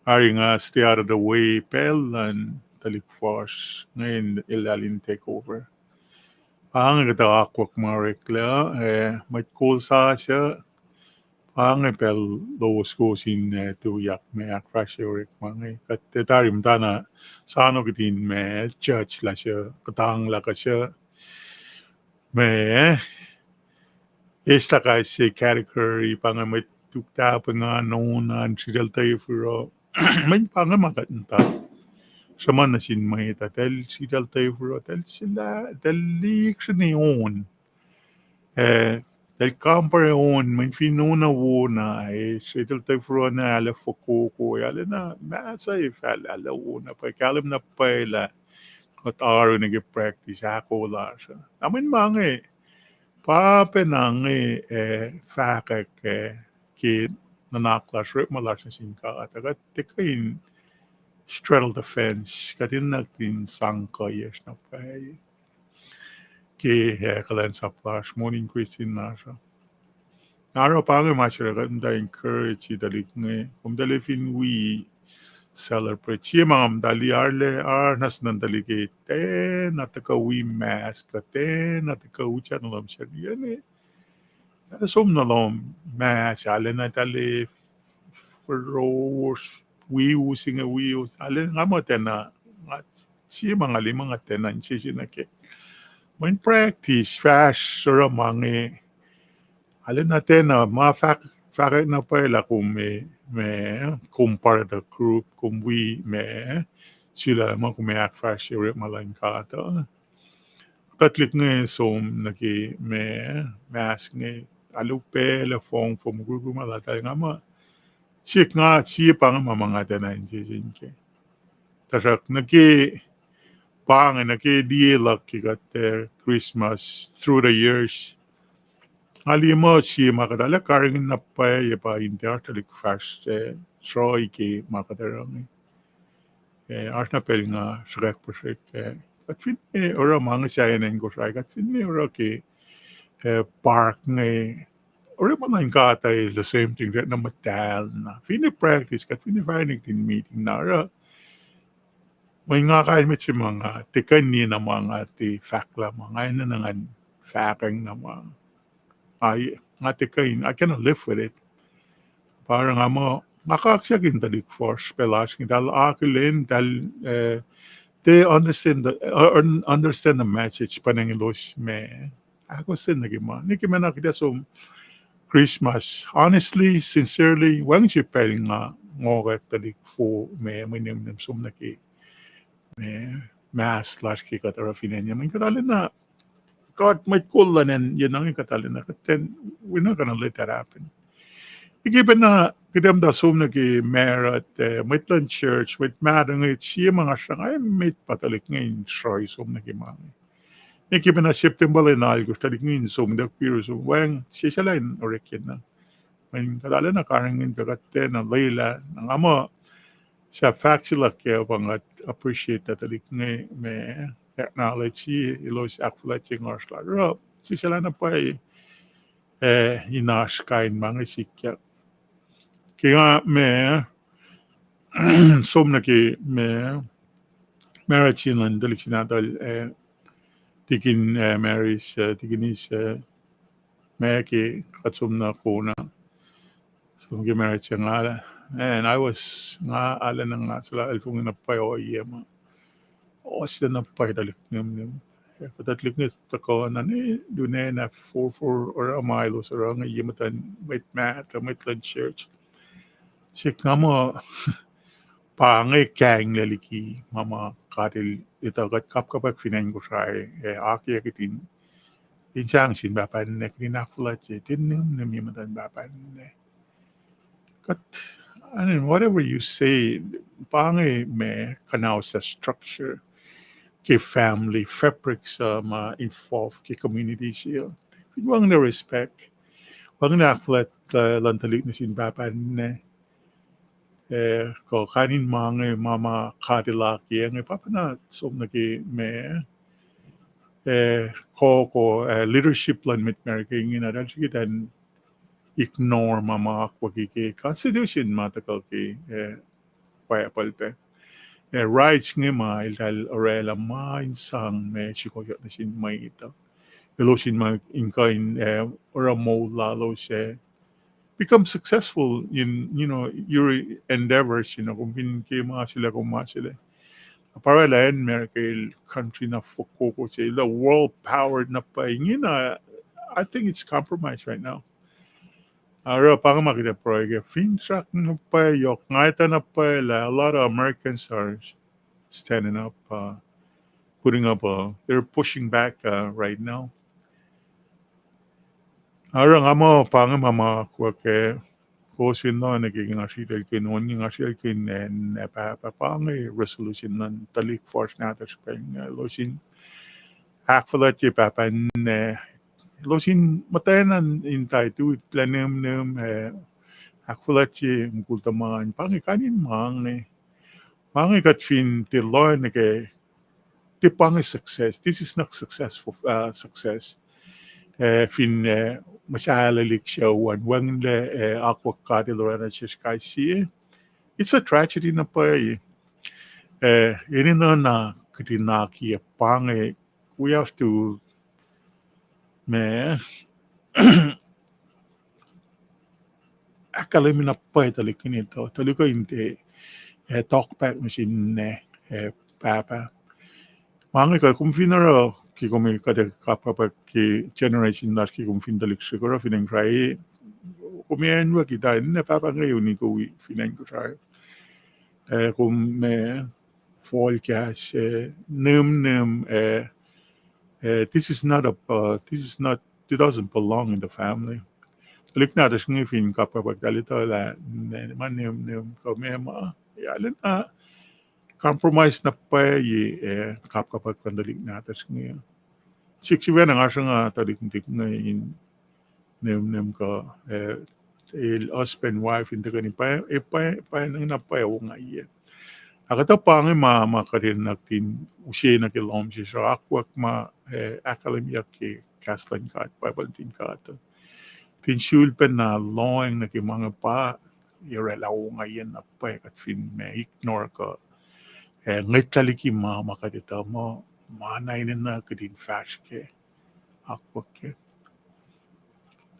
ari nga stay out of the way pacl luhn tuhlihk fuhsr inge in, eltahl in take over. Pa inge kuhtuh akwuck ma oreklac, eh, mwet kol sasuc, pa inge pacl lowos kowos in, eh, tuyak ma ahkfahsrye orekma inge. Kuht tiac tari muhtana soano kihtin ma judge lah suc kuhtanglah kuh suc ma, eh, eislah kais sie category, pa inge mwet tuk tahpuh nga, nohna in sritacl tefuhruh. Mweyen pa inge ma kuht muhta sruhmuhn nuh sin mwet ah, eltahl sritacl tefuhruh, eltahl sila, eltahl lihksreni on. Eh, eltahl compare on, mweyen fin on ah wona, eh, sritacl tefuhruh na arlac fokoko, arlac na massive, arlac, arlac wona, pa kahlwem na pwacye lah kuht oaru nuh ke practice ahkoo lasr uh. Na mweyen ma inge, pa pacna inge, eh, fahkwack, eh, ke nuhnak lasr, orekma lasr nuh sin God, kuht tiac kuh in straddle the fence, kuht enenuh in sang kuhiyacsr na pwacye ke, eh, kuhlwacnsap lasr, monin Christian lasr uh. Na oruh pa inge ma se oruh kuht muhta encourage tuhlihk inge, kom tuhlac fin wi celebrate. Sie ma nga muhta liye arlac, arlac na sin tuhlihk ah, tiacna tuhkuh wi mask, kuh tiacna tuhkuh utyak nuh lohm sacnri inge. Arlac som nuh lohm mask, arlac na eltahl, eh, forosh, wi us inge, wi us, arlac nga muh tiacna, nga, sie ma nga liye ma nga tiacna insese nuh kac. Mweyen practice fahsr oruh ma inge, arlac na tiacna, ma fahk, fahkwack na pwacye lah kom, eh, ma, kom part of the group, kom wi ma, sulaclah ma kom ac ahkfahsrye orekma luhn God uh. Tuhlihk inge som nuh ke ma, mask inge, alu pacl ah fong, fong mukul ma lal eltahl, nga muh, sik nga, sie pa inge ma ma nga tiacna insese nuh kac. Tuhsruhk nuh ke pa inge, nuh ke liye luhk ke kuht, eh, Christmas through the years, nga liye muh sie ma kuht arlac karihngihn na pwacye pa in tiac oasr tuhlihk fahsr, eh, sruhi ke ma kuht oruh inge. Eh, oasr na pacl nga sruhkwack puhsrwek, eh, kuht finne oruh ma inge sahyacn acn Kosrae, kuht finne oruh ke, eh, park inge, orekma luhn God uh, the same thing, na muhtahl na. Finne practice, kuht finne fahsr nuh kihtin meeting na oruh. Mweyen nga kain mwet se ma nga tiac kuh in liye na ma nga tiac fahklah ma nga enenuh ngan fahkwacng na ma nga tiac kuh in, I cannot live with it. Pa oruh nga muh, nga kaksakihn tuhlihk fuhsr pac lasr inge, eltahl akihlen, eltahl, eh, they understand the, uh, un-, understand the message, pa inge elos ma ahkostwen nuh ke ma, nuh ke ma na kuht ac som Christmas. Honestly, sincerely, wacngihn sie pacl nga ngohkwack tuhlihk fo ma mwe nemnem som nuh ke ma, mask lasr ke kuht oruh fin acn, mweyen kuht arulacna, kuht mwet kol luhn acn, yen inge kuht arulacna, kuht tiacna, we're not gonna let that happen. Ike pacna, kuht ac muhta som nuh ke marut, eh, mwet luhn church, mwet mahtuh inge, sie ma nga sruhnga emet pa tuhlihk inge in sruhi som nuh ke ma inge. Ike pacna September lwen alkosr, tuhlihk inge in som, tuhlihk piru som, wacngihn sie sahlah in orekyacna. Mweyen kuht arulacna karihngihn pac kuht tiacna lwelah, na nga muh sahp fahk se luhk kac pa nga appreciate tuhlihk inge ma acknowledge elos ahkfuhlwactye ngasr lal oruh sie sahlah na pwacye, eh, in oasr kain ma inge sikyak. Ke nga ma som nuh ke ma, marriage in luhn tuhlihk se nahtuhl, eh, Tikin, eh, Maris, eh, Tikinis, eh, ma ke kuht som na kona. Som ke marriage se nga, and I was, nga arulacna nga suhla elfong na pwacye ohiyac ma. Ohslah na pwacye tuhlihk nihmnihm. Eh, kuht tuhlihk nihmnihm tuhkuh na ne, dune na forfor oruh ma elos oruh inge ye muhtuhn mwet mahtuh, mwet luhn church. Sik nga muh, pa inge kainglac liki ma ma God El etuh kuht kapkapwack fin acn Kosrae, eh, akiyac kihtin, in sang sin pahpah ninac, kihtin ahkfuhlwactye, tiac nihmnihm ye muhtuhn pahpah ninac. Kuht, I mean, whatever you say, pa inge ma kuhnaus structure ke family fabric suc ma involve ke community se. Fin wacngihn respect, wacngihn ahkfuhlwact, uh, luhn tuhlihk nuh sin pahpah ninac. Eh, kuh kain in ma inge ma ma God El akiyac inge, pahpah na som nuh ke ma, eh, koko, eh, leadership luhn mwet America ingena, eltahl srihke in ignore ma ma akwucki ke Constitution ma tuhkuh ke, eh, Bible pac. Eh, rights inge ma eltahl orwaclah ma in sang ma srihkoyuck nuh sin mwet uh. Elos in ma in kuh in, eh, oruh moul lalos, eh, become successful in, you know, your endeavors, you know, kom fin ke ma sila, kom ma sila. Pa orwaclah acn America el country na fokoko se, el world power na pwacye ingena, I think it's compromised right now. Oruh pa inge ma kuht ac pruhe ke, finsrak na pwacye yohk, nga etuh na pwacye lah a lot of Americans are standing up, uh, putting up a, they're pushing back, uh, right now. Oruh nga muh pa inge ma ma akwuck ke, kowos fin nuh ke nga sritaclkihn, on nga sritaclkihn, eh, pahpah, pa inge resolution luhn tuhlihk fuhsr nahtuhsr pac inge, elos in ahkfuhlwactye pahpah ninac, elos in muhtwacn in tiac tuhlac nihmnihm, eh, ahkfuhlwactye mukul tuhma an, pa inge kain in ma inge. Ma inge kuht fin tiac lohacng nuh ke, tiac pa inge success. This is not successful, uh, success. Eh, fin, eh, muhsahlelihk sucu an wacngihnlac, eh, akwuck God El orwaclah nuh sesr kais sie. It's a tragedy na pwacye. Eh, enenuh na kihtin akiyac pa inge, we have to, ma, ahkkahlwemye na pwacye tuhlihk in etuh, tuhlihk uh in tiac, eh, talk back nuh sin, eh, eh, pahpah. Ma inge kuh kom fin oruh, ke kom kuht ac kapkapwack ke generation lasr ke kom fin tuhlihk srihk oruh fin acn Kosrae, kom ac anwucki tuh ninac pahpah inge uniko fin acn Kosrae. Eh, kom, eh, fohlohkahs, eh, nihmnihm, eh, eh, this is not a, uh, this is not, it doesn't belong in the family. Tuhlihk nahtuhsr inge fin kapkapwack eltahl etuh lah, ma nihmnihm kuh ma ma, arulacna compromise na pwacye, eh, kapkapwack luhn tuhlihk nahtuhsr inge. Sik sifacna nga sruhnga tuhlihk nuhtihk inge in nihmnihm kuh, eh, el husband wife in tuhkweni pa, eh, pa, pa na pwacye ongaiyac. Ac kuhtuh pa inge ma, ma kuht enenuh kihtin use nuh ke lohm sesr uh, akwuck ma, eh, ahkkahlwemyeyuck ke kahs luhn God, Bible nuhtin God. Kihtin sulpacna lohacng nuh ke ma inge pa, orwaclah ongaiyac na pwacye kuht fin ma ignore kuh, eh, ngwetlah liki ma, ma kuht etuh muh, ma na enenuh kihtin fahsr kac, akwuck kac.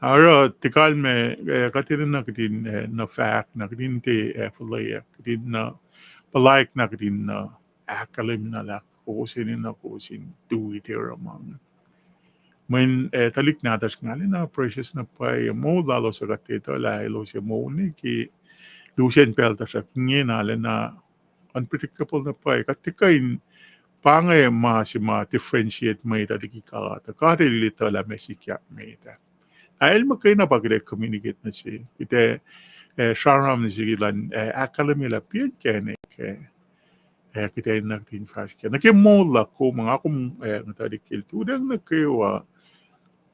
Oruh tiac kalmac, eh, kuht enenuh kihtin, eh, nuh fahk, na kihtin tiac, eh, fuhlweack, kihtin nuh puhlaik, na kihtin nuh ahkkahlwemye lah kowos enenuh kowos in tui tiac oruh ma inge. Mweyen, eh, tuhlihk nahtuhsr inge arulacna precious na pwacye, moul lalos uh kuht etuh lah elos ac moul nuh ke lusen pacl tuhsruhk ingena arulacna unpredictable na pwacye. Kuht tiac kuh in, pa inge ma se ma differentiate mwet uh liki God. God El etuh lah meac sikyak met ah. Na El muhkwena pa kuht ac communicate nuh se, kuht ac, eh, sramsram nuh se ke elan, eh, ahkkahlwemye lah piac inkacnek, eh, eh, kuht enenuh kihtin fahsr kac. Nuh ke moul luhk kom, nga kom, eh, nguhtalik el tulacng nuh kwewa,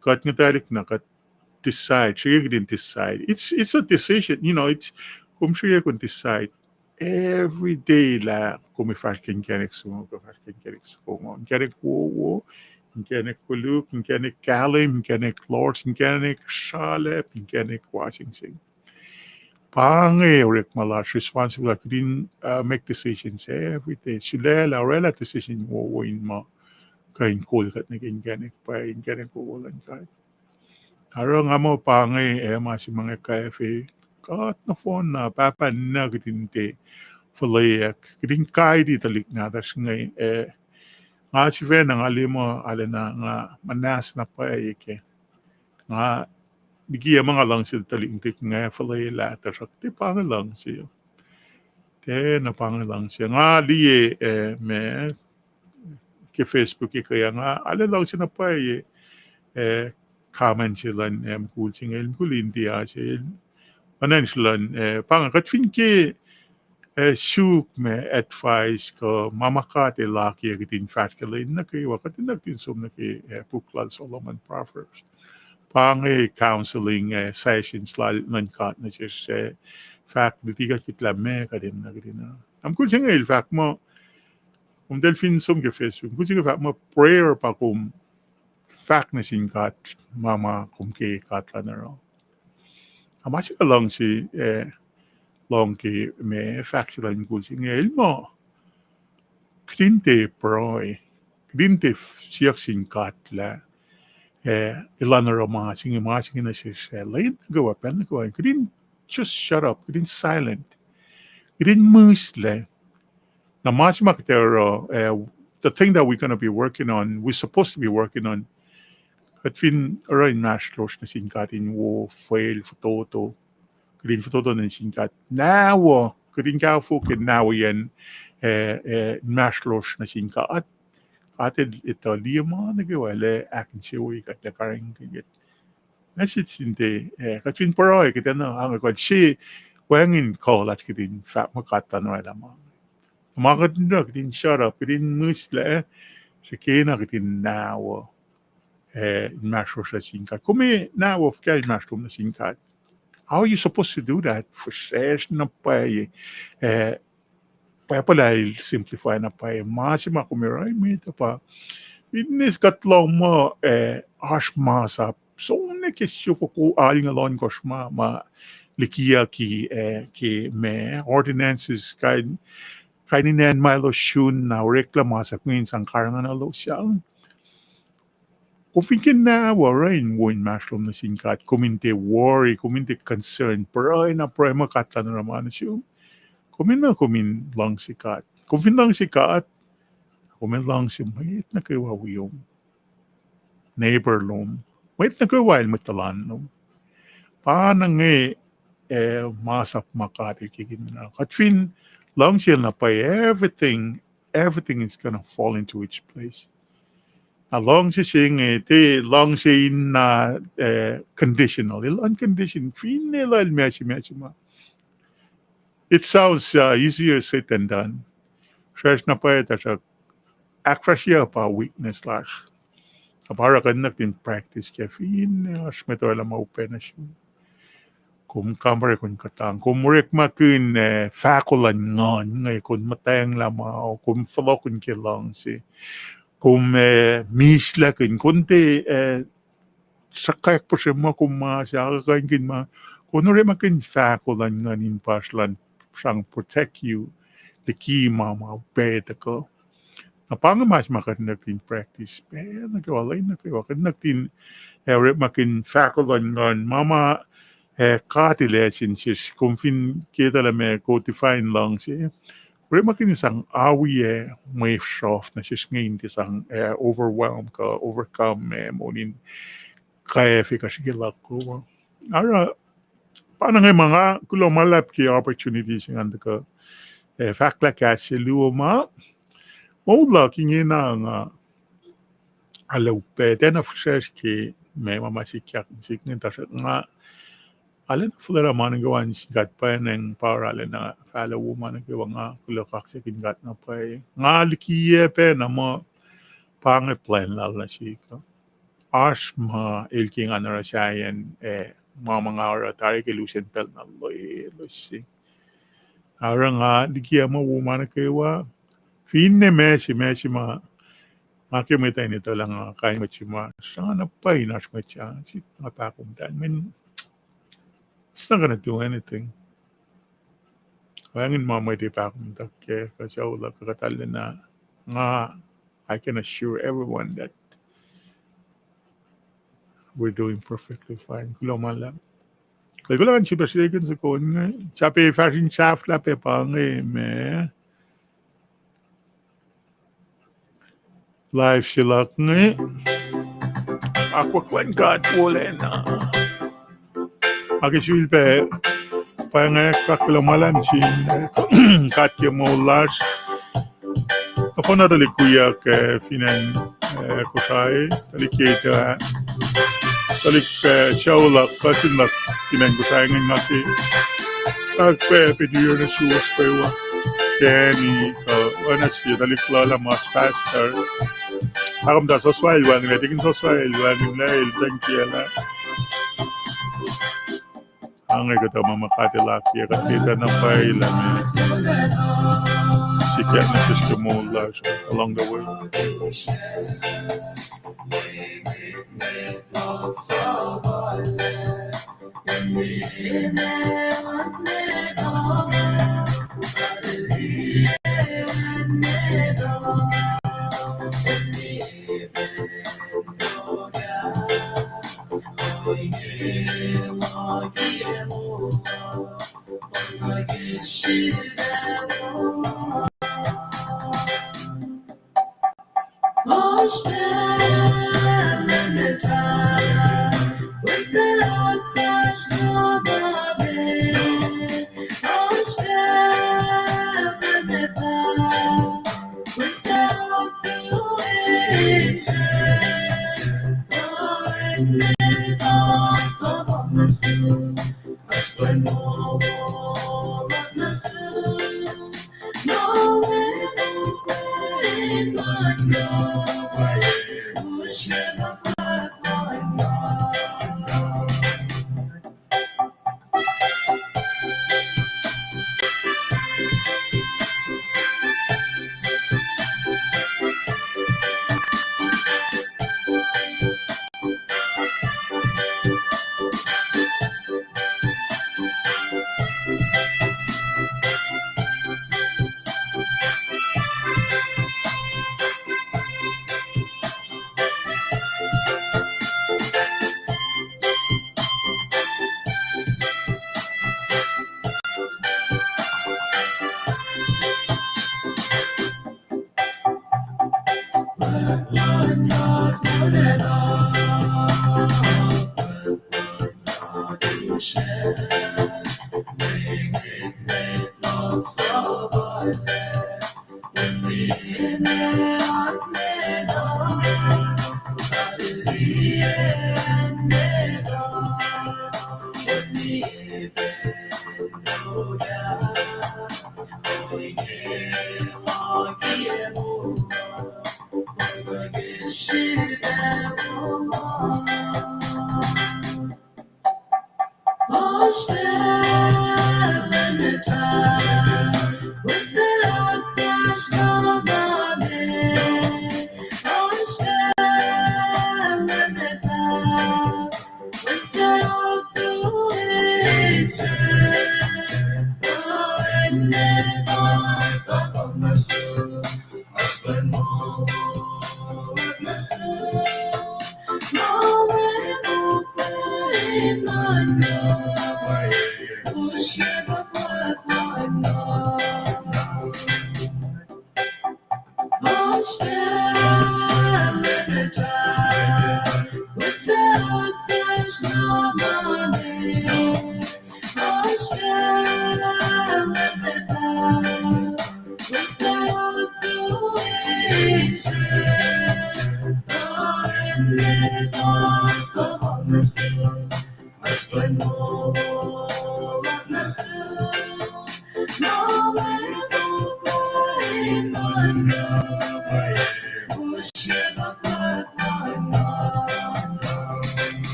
kuht nguhtalik na kuht decide, srihke kihtin decide. It's, it's a decision, you know, it's, kom srihke kom decide every day lah kom ac fahsr ke inkacnek soko, fahsr ke inkacnek soko, inkacnek wowo, inkacnek koluk, inkacnek kahlwem, inkacnek lohsr, inkacnek sralap, inkacnek wasing sing. Pa inge orekma lasr, responsible lasr, kuht in, uh, make decisions every day. Sulaclah, oraclah decision wowo in muh kuh in kol kuht nuh ke inkacnek pwacye, inkacnek wowo luhn God. Oruh nga muh pa inge, eh, ma se ma inge kwacfe kuht nohfohn na, pahpah na kuht in tiac fuhlweack, kuht in kaiti tuhlihk nahtuhsr inge, eh, nga sifacna nga liye muh arulacna nga muhnahs na pwacye kac. Nga likiyac muh nga luhngse tuhlihk nuhtihk inge fuhlwelah, tuhsruhk tiac pa inge luhngse. Tiacna pa inge luhngse. Nga liye, eh, ma ke Facebook ke ah, nga arlac luhngse na pwacye, eh, comment se luhn, eh, mukul se inge, el mukul India se, el, oacna sel luhn, eh, pa inge kuht fin ke, eh, suk ma advice kuh ma ma God El akiyac kuht in fahsr ke lwen nuh kwewa, kuht in nuh kuht in som nuh ke, eh, puk lal Solomon, Proverbs. Pa inge counseling, eh, sessions lal nuhn God nuh sesr, eh, fahk luti kuht kuht lah meac kuht in nuh kuht in. Na mukul se inge el fahk muh, kom tahl fin som ke Facebook, mukul se inge fahk muh prayer pa kom fahk nuh sin God ma ma kom ke God lun oruh. Na ma se luhngse, eh, lohng ke ma fahk se luhn mukul se inge el muh, kuht in tiac pruhe, kuht in tiac siyuck sin God lah, eh, elan oruh ma se inge, ma se inge nuh sesr, eh, lwen nuh kwewa, pacl nuh kwewa, kuht in just shut up, kuht in silent, kuht in mihslac. Na ma se ma kuht ac oruh, eh, the thing that we're gonna be working on, we're supposed to be working on, kuht fin oruh inmahsrlosr nuh sin God in wo fwel fototo, kuht in fototo nuh sin God. Nawa, kuht in kaofok ke nahweyacn, eh, eh, inmahsrlosr nuh sin God, God El etuh liye ma nuh kwewa, El ac ahkinsewowoye kuht, El ac karihngihn kuht. Message in tiac, eh, kuht fin pruhe, kuht enenuh ange kuht se wacngihn kuh lasr kuht in fahk muh God tuh oraclah ma. Ma kuht in, kuht in shut up, kuht in mihslac, srihkena kuht in nawa, eh, inmahsrlosr nuh sin God. Kom ac nawa fuhkah inmahsrlom nuh sin God? How are you supposed to do that? Fihsracsr na pwacye, eh, Bible ah el simplify na pwacye. Ma se ma kom ac oruh mwet uh pa, finne kuht lohng muh, eh, oasr masap, som nuh ke siofok alngoul ohnkohsr ma, ma likiyucki, eh, ke ma ordinances, kain, kain in acn ma elos sun na oreklac masap inge in sang karihngihnuhlos an. Kom fin ke nawa oruh in wo inmahsrlom nuh sin God, kom in tiac worry, kom in tiac concern, pruhe na pruhe muh God tuh oraclah ma nuh sum, kom in, kom in luhngse God. Kom fin luhngse God, kom in luhngse mwet nuh kwewa wiom, neighbor lom, mwet nuh kwewa el mwet tuhlan lom. Pa na inge, eh, masap ma God El kihtin oruh. Kuht fin luhngse El na pwacye, everything, everything is gonna fall into its place. Na luhngse se inge, tiac luhngse in na, eh, conditional. El unconditional. Finne lal ma se ma se ma, it sounds, uh, easier said than done. Fihsracsr na pwacye, tuhsruhk ahkfahsrye pa weakness lasr. Na pa oruh kuht in practice kac finne oasr mwet oraclah ma upac nuh sum. Kom kampare kom kuhtang, kom orekmakihn, eh, fahko luhn nguhn inge, kom muhtwacnglah ma, kom fohlohkihn ke luhngse, kom, eh, mihslahkihn, kom tiac, eh, sruhkwack puhsren ma kom ma se akuhkuhinkihn ma, kom orekmakihn fahko luhn nguhn in pa sruhlan sang protect you liki ma ma upac tuhkuh. Na pa inge ma se ma kuht in practice pacl nuh kwewa, lwen nuh kwewa, kuht in, eh, orekmakihn fahko luhn nguhn ma ma, eh, God El ase nuh sesr. Kom fin ke etuh lah meac, kom define luhngse, orekmakihn sang awi, eh, mwe sruhf nuh sesr inge in tiac sang, eh, overwhelm kuh overcome, eh, monin kwacfe kuh srihke luhk uh. Oruh pa na inge ma nga kuloh ma luhlahp ke opportunity se ingacn tuhkuh, eh, fahklah kahs se luo ma moul luhk ingena nga arlac upac tiacna fihsracsr ke ma ma ma sikyak sihk inge, tuhsruhk nga arlacna fuhlwelah ma nuh kwewa nuh sin God pwacnwacng pa oruh arlacna fahlac wo ma nuh kwewa, nga kuloh kaksakihn God na pwacye. Nga likiyac pacna muh pa inge plwacn lal nuh sihk uh. Oasr ma el ke nga oruh sahyacn, eh, ma ma nga oruh tari ke lusen pacl na loeloes se. Oruh nga likiyac muh wo ma nuh kwewa, finne ma se ma se ma, nga ke mwet uh in etuh lah nga kain mwet se ma srana pwacye in oasr mwet se, sik nga pahkomuhta, I mean, it's not gonna do anything. Wacngihn ma mwet ac pahkomuhta ke kuh sucu luhk kuh kuht arulacna. Nga, I can assure everyone that we're doing perfectly fine. Kuloh ma luhlahp. Kuloh, kuloh ngan srihpac srihke in soko inge. Sahp fahsr in sahflah pac pa inge me. Live se luhk inge. Akwuck luhn God wolacna. Ac ke sifilpac, pa inge, kuloh ma luhlahp sin God ke moul lasr. Nohfohn na tuhlihk wiyuck, eh, fin acn, eh, Kosrae, tuhlihk Yeto, tuhlihk, eh, sucu luhk, cousin luhk fin acn Kosrae inge, nga ke, nga pac Happy New Year nuh suwos kwewa. Danny, kuh oacna sie tuhlihk lula mas pastor. Akomta Soswail wacngihnlac, tikin Soswail wacngihnlac, el tacngkiyac lah. Ange kuhtuh ma ma kuht elah ke kuht etuh na pwacye lah meac sikyak nuh sesr ke moul lasr along the way.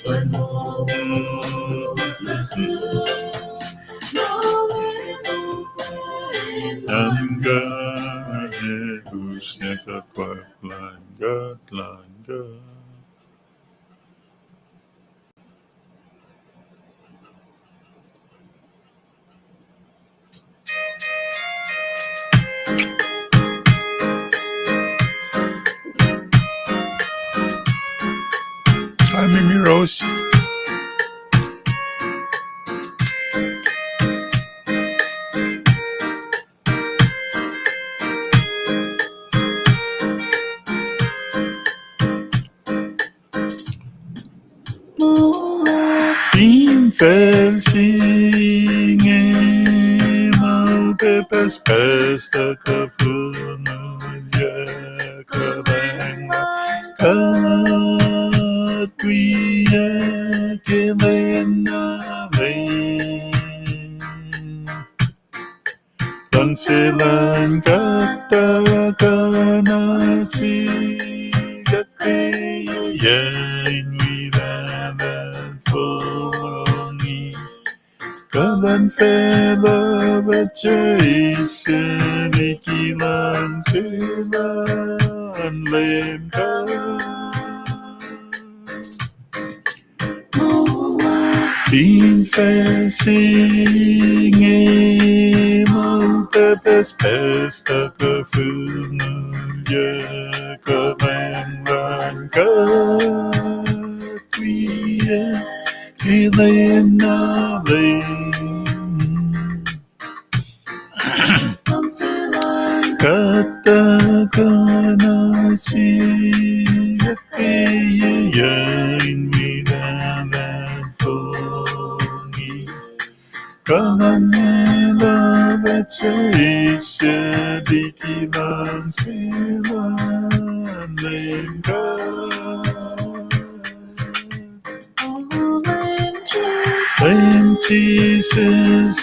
An God, usne kuht pahklah God, luhn God. Hi, Mimi Rose. Fin facl se inge ma pac pucspucs tuh kuh fongul, kuh pahng ma kuht wiyuc ke lwen na lem. Luhngse luhn God tuhkuh nuh sihk, kuht wi in wi lahlfongi. Kuh luhn facluh pa eis liki luhngse luhn Leum God. Fin facl se inge ma pac pucspucs tuh kuh fongul, kuh pahng ma kuht wiyuc ke lwen na lem. Kuht tuhkuh nuh sihk, kuht wi in wi lahlfongi. Kuh luhn facluh pa eis liki luhngse luhn Leum God. Leum Jisus,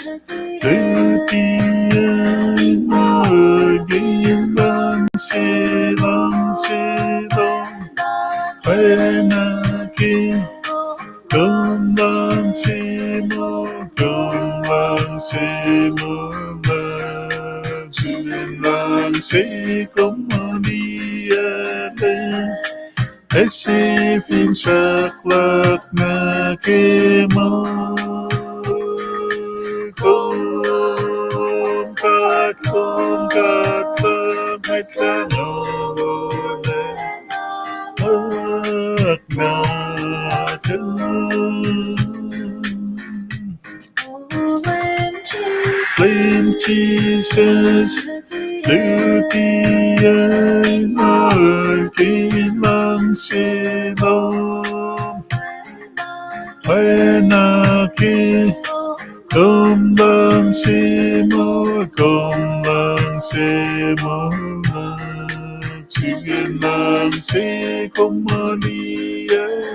luti in moul ke luhngse, luhngse lom, pwacna ke kom luhngse moul, kom luhngse moul, luhngse, luhngse kom moliyuclac. Ac sie finsrak luhk nuh ke moul, kom God, kom God luhk, mwet lahngo wolacna luhk. Leum Jisus, luti in moul ke luhngse lom, pwacna ke kom luhngse moul, kom luhngse moul, luhngse, luhngse kom moliyuclac.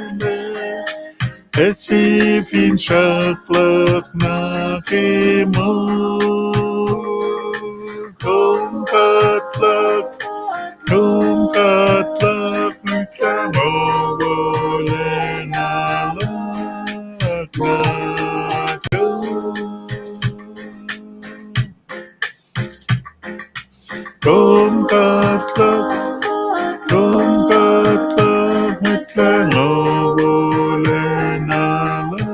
Ac sie finsrak luhk nuh ke moul, kom God luhk, kom God luhk, mwet lahngo wolacna luhk. Kom God luhk, kom God luhk, mwet lahngo wolacna luhk.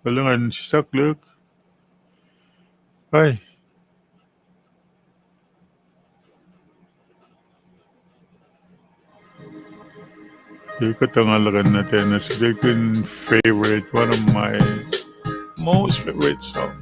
Kuloh ngan sislah luk. Ai. Ke kuhtuh nga luhkuhn nuh ten, it's a good favorite, one of my most favorite song.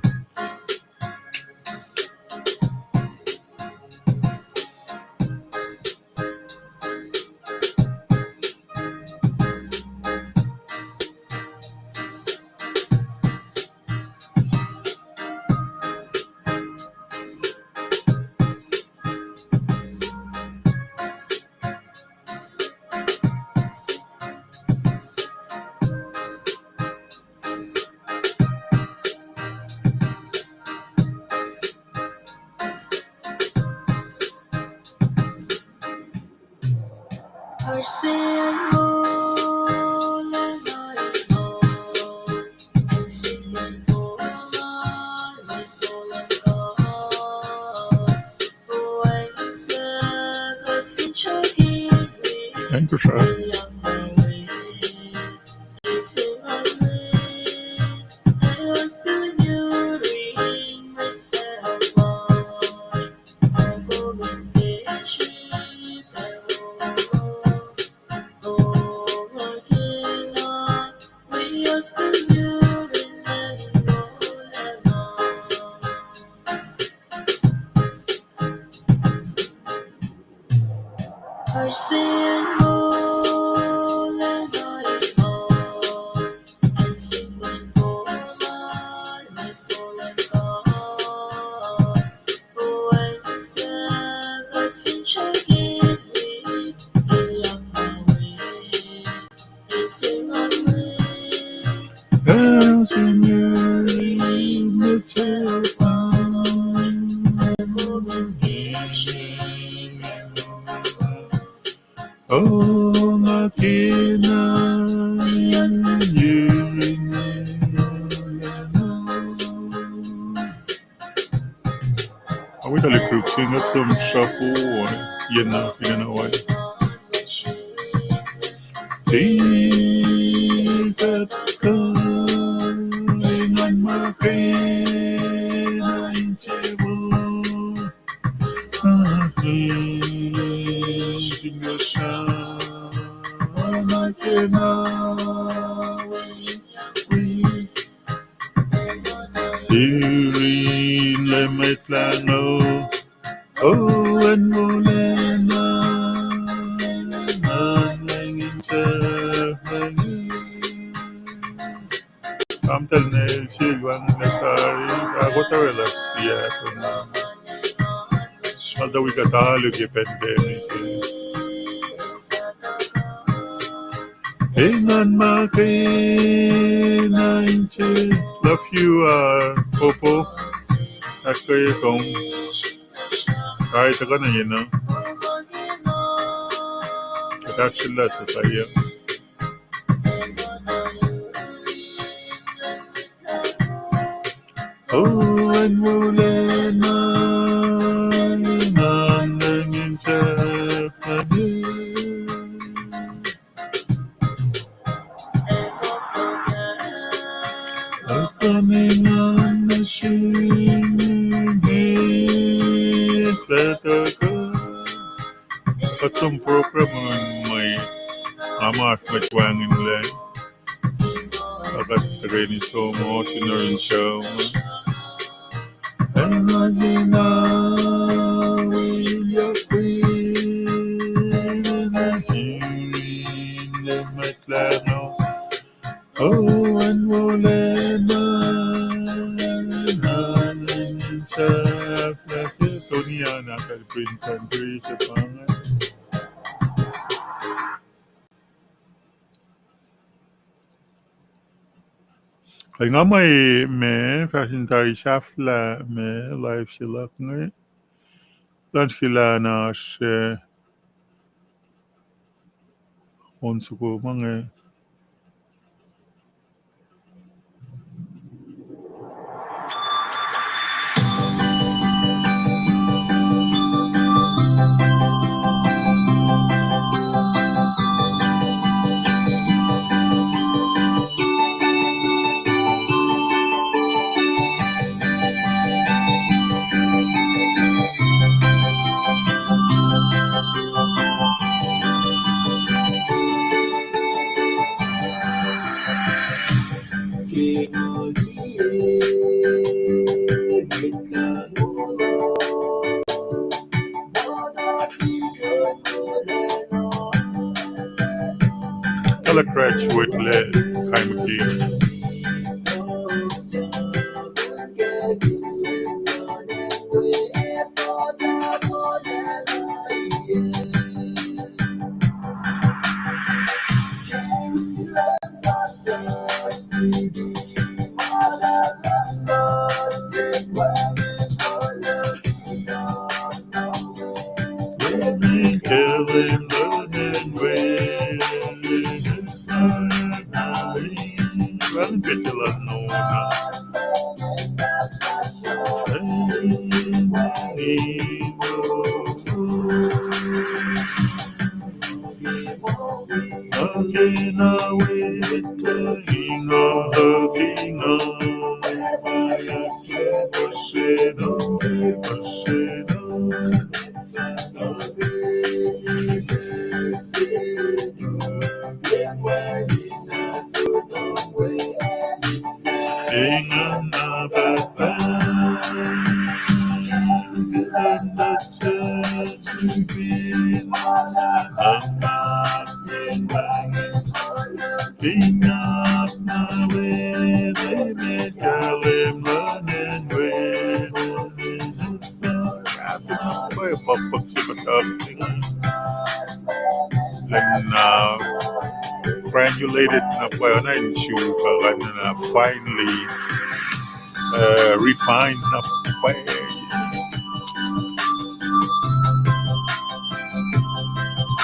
Acn Kosrae. Awi tali group singer som shuffle, uh, yena, yena wai. Engan ma kena in sewo. Asin singucul sra ma kena wi. Irin lemet Lahngo, Owen wolacna, na lengin sahflahiyuck. Am tal ne sel wang na tari, ako tari lah siya pun. Alta wika talu ke pandemic. Engan ma kena in se, love you, uh, Popo. Ahkkweye kom. Ai, tuhkuh na yena. Kuht ahkfuhlwact sahyac. Owen wolacna, na lengin sahflahiyuck. Open in on the shoe, flat a go. Kuht som program on my, ama mwet wacngihnlac. Kuht tuhkweni som, uh, sinner in som. Owen wolacna, na lengin sahflahiyuck. Tony an akal print country se pangan. Kuh nga muh me fahsr in tari sahflah me live se luhk inge. Luhngse lah na oasr, eh, on soko ma inge. Tuh lah graduate lac kaimaki. Pwacye, pukpuk se muhta. Then, uh, granulated na pwacye na in suk, uh, then, uh, finely, uh, refined na pwacye.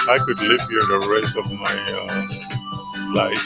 I could live here the rest of my, uh, life.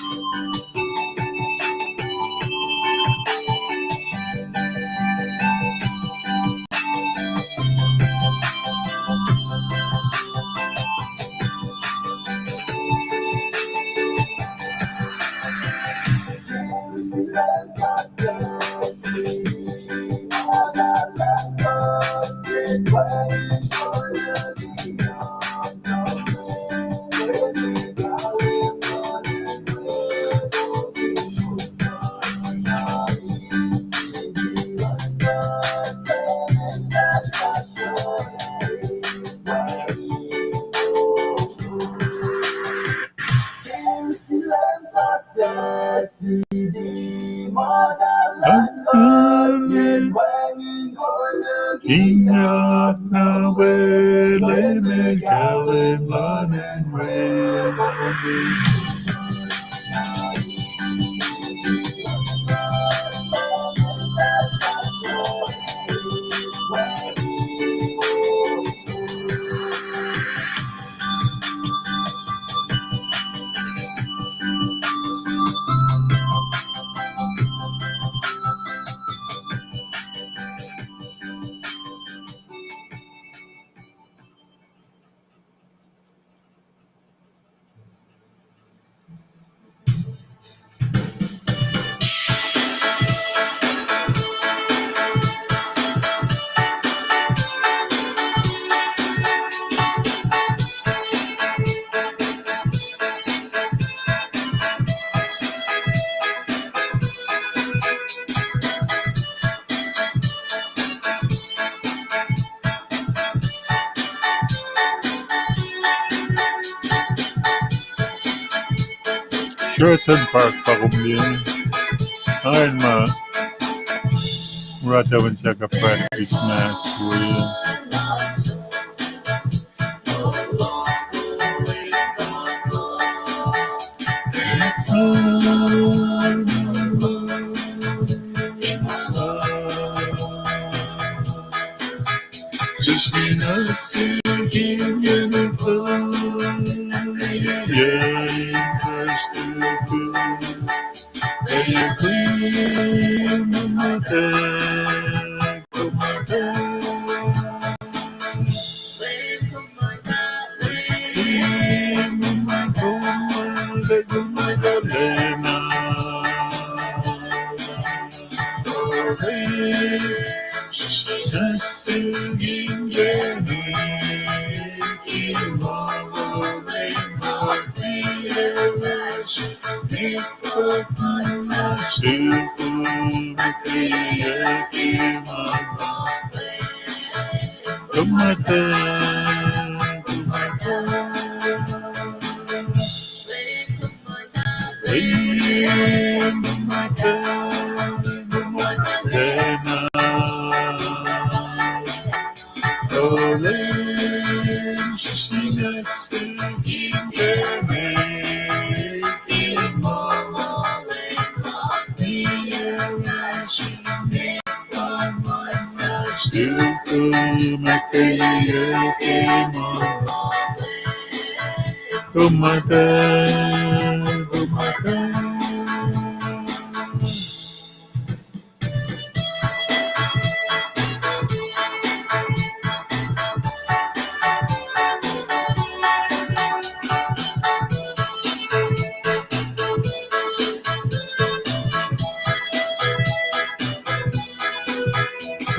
Sheraton Park pa kom liye. Ain ma. Rata wen saka practice match we.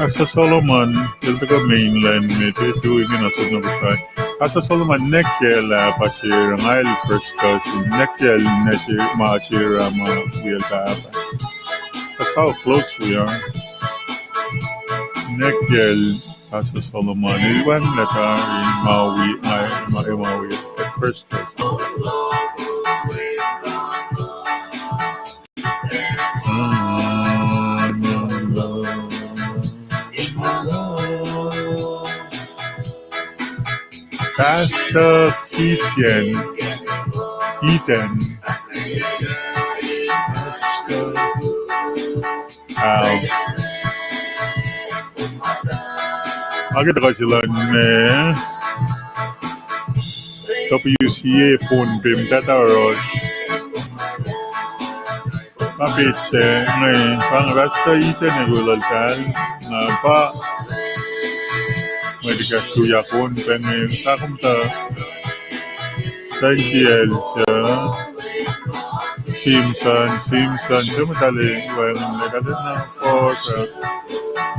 Pastor Solomon, el tuhkuh mainland, met, tu ingena suk na Kosrae. Pastor Solomon, Nekyel ah pa Sera, nga el first cousin. Nekyel nuh Sera, ma Sera ma wiyacl pahpah. That's how close we are. Nekyel, Pastor Solomon, el wacngihn leta in ma wi, ma, ma wi, first cousin. Pastor Ethan. Ethan. Al. Ake tuhkuh se luhn me W C A Pohnpei, muhtwacta oruh. Pa page se inge, pa inge Pastor Ethan ac kuloh lal, na pa mwet ekahsr tuyak on pa inge, pa kom tuh Daniel, uh, Simpson, Simpson, se muhtahl wacngihnlac, kuht enenuh fohs, uh,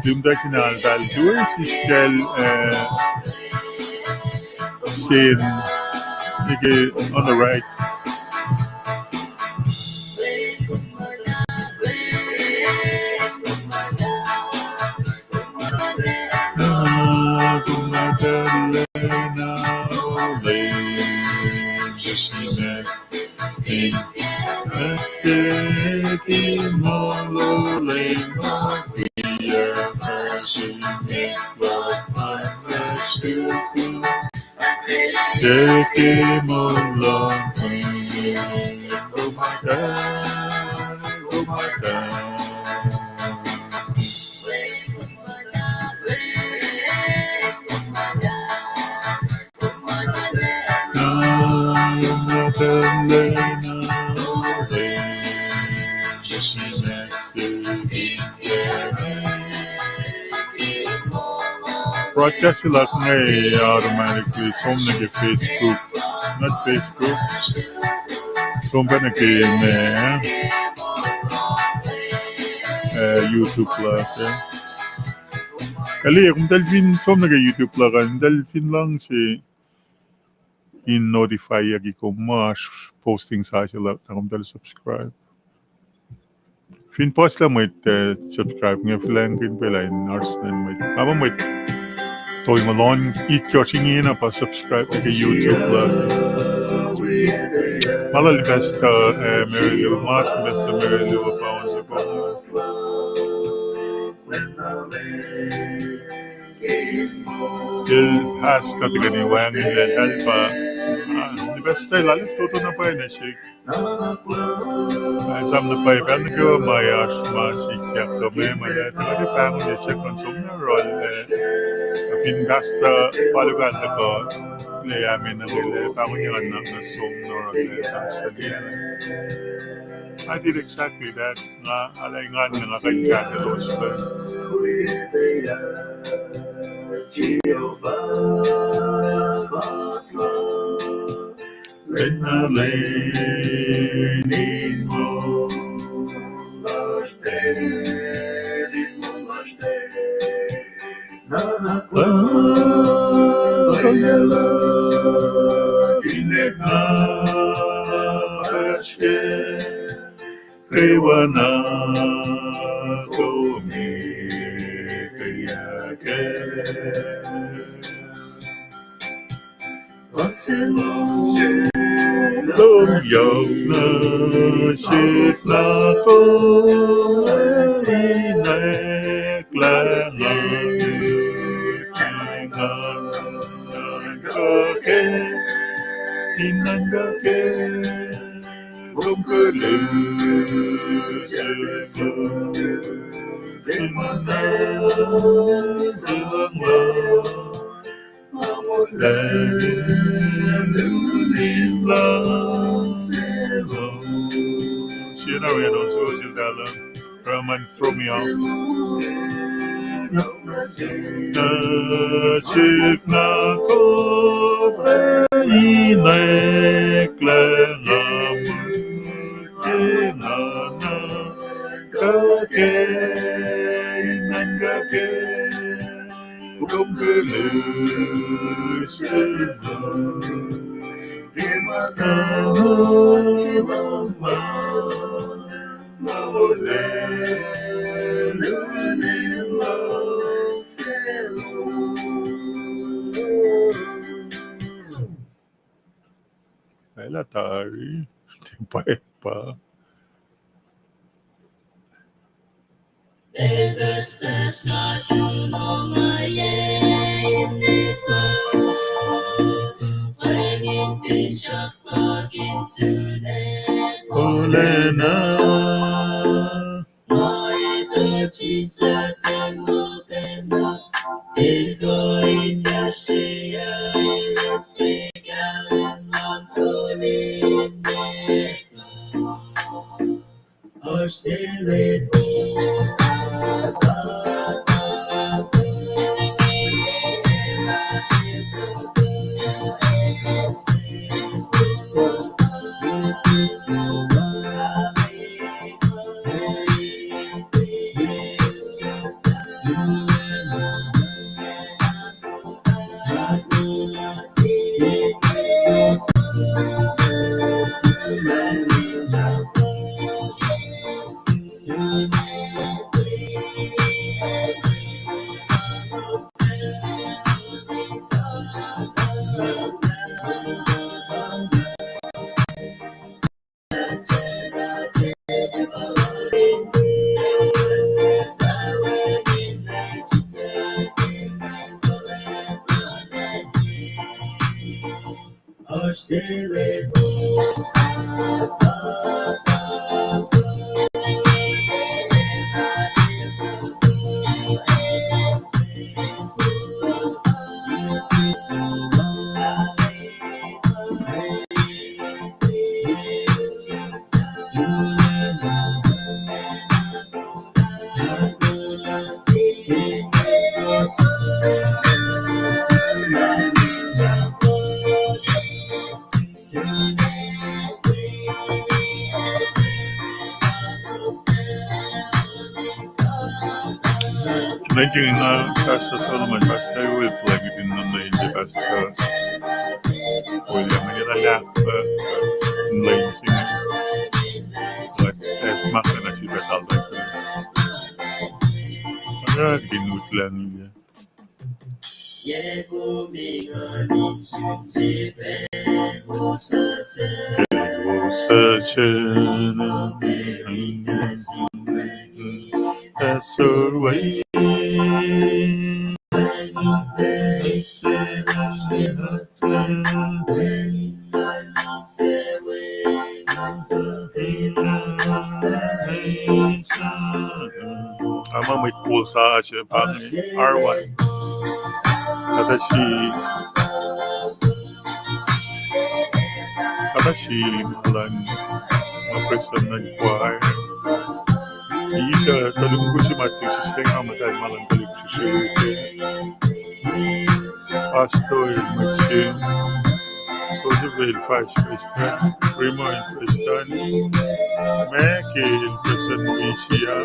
limtahl sin altahl tuwe siskacl, uh, Sen, nike on the right. Broadcast se luhk inge automatically som nuh ke Facebook, not Facebook. Som pac nuh ke me, eh, YouTube luhk, eh. Kali, komtal fin som nuh ke YouTube luhk an, komtal fin luhngse in notify-yucki kom muh oasr posting sasuc luhk, na komtal subscribe. Fin puhslah mwet, eh, subscribe inge, fihlacng kihn pacl in oasr ingacn mwet. Nga muh mwet tolngoul ohnkohsr ingena pa subscribe ke YouTube luhk. Ma lal Pastor, eh, Mary Lou, mas Pastor Mary Lou, pa on se pa. El pastor tuhkweni wacngihnlac, eltahl pa, ah, pastor lal, toto na pwacye nuh sihk. Esam na pwacye pacl nuh kwewa ma oasr ma sikyak kuh meac ma, tuh kuht pahngon siyuck kuh in som nuh yohrohl, eh, fin pastor pa luhk ah tuhkuh, lah ac me nuh ke lah pahngon ye nga na som nuh yohrohl, eh, pastor. I did exactly that. Nga, ala engan nga kuh in kahsrwelos pac. Kwewana kom ituckyang kac. Lom yohk nuh sihk na kom, inek lah nga, inek lah nga, inek lah nga, inek lah nga. Siyuck na wi an on so sil talan. Come and throw me off. Nuh sihk na kom, inek lah nga, inek lah nga, inek lah nga, inek lah nga. Elah tari, tiac pwacpa. Nuh ke nga Pastor Solomon, Pastor Will, plwacn in nuh in Pastor William, in lah, uh, in lwen se inge. Lah, eh, ma kena sifacna. Nga ke nutlan inge. Ama mwet kol sa se pa inge, R Y. Kata si, kata si ma luhn, ma prestuhn luhn choir. Ita tuhlihk mukul se ma tuh sisken ma muhta ma luhn tuhlihk se. Pastor el mwet se, Joseph el vice president, Remo el president, Mac el president Asia,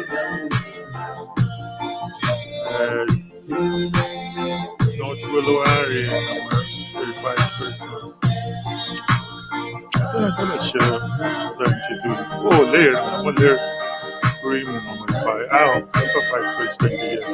eh, North Willow area, el vice president. Kuhtuh, kuhtuh se, kuhtuh se tu. Oh, later, ma later. Remo, ma vice, ah, vice president, yes.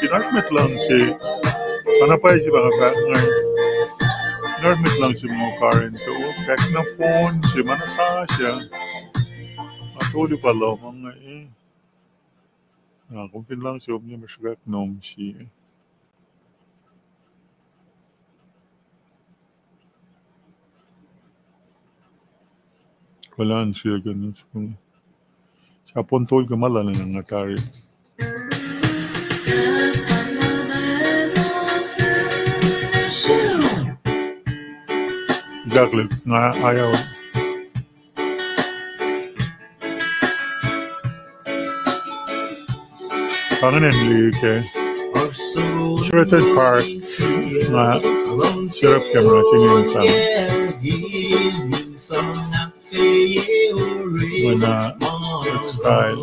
Fin oasr mwet luhngse, pa na pwacye se pa nga fahk ingacn. Armit luhngse muh karin to, pack na phone se ma na sasr ah. Ma tolu pa lohm inge. Na, kom fin luhngse, kom ye ma sruhkwack nom sie. Kulan sie ke nuh sum. Sapon tol ke ma lal na nga tari. Exactly, nga ayau. Kangenen liye ke Sheraton Park, nga sirap ke ma singing song. When, uh, it's time.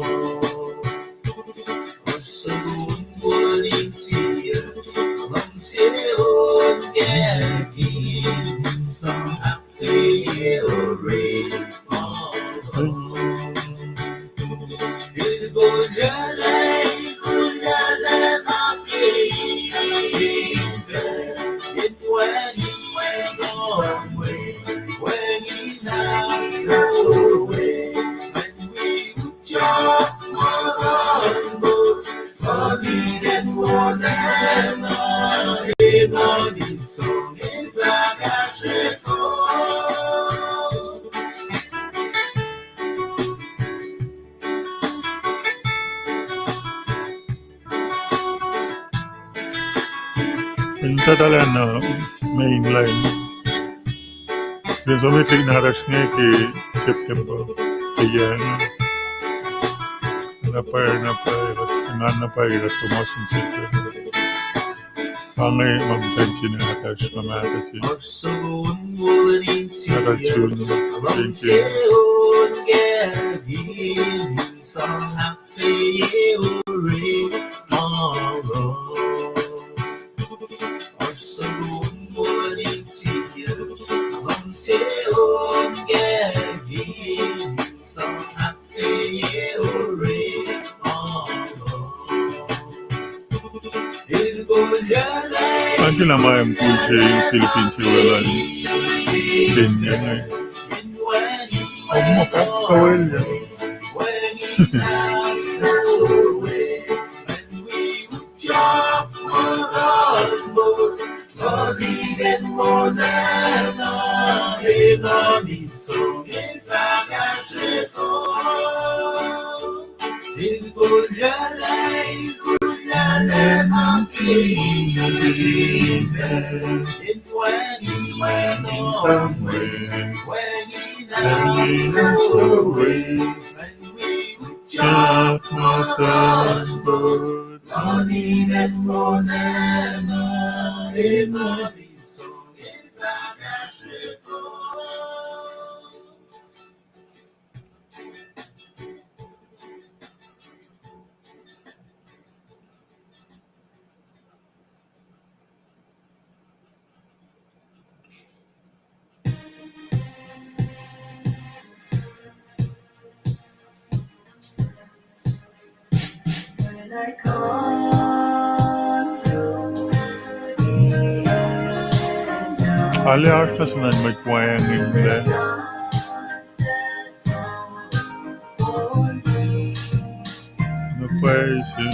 In tatalan, uh, main line. Ke som etik nahtuhsr inge ke September. Ke yac inge. Na pwacr, na pwacr, na pwacr, na pwacr, na pwacr, na pwacr. Pa inge ma kuht in nahtuhsr, ma mahtuh se. Nahtuhsr sun, thank you. Until am I am cool se Philippines se welan. Sen inge. Om ma pa kawel ya. Arlac oasr nuh sin mwet wacngihnlac. Na pwacye se.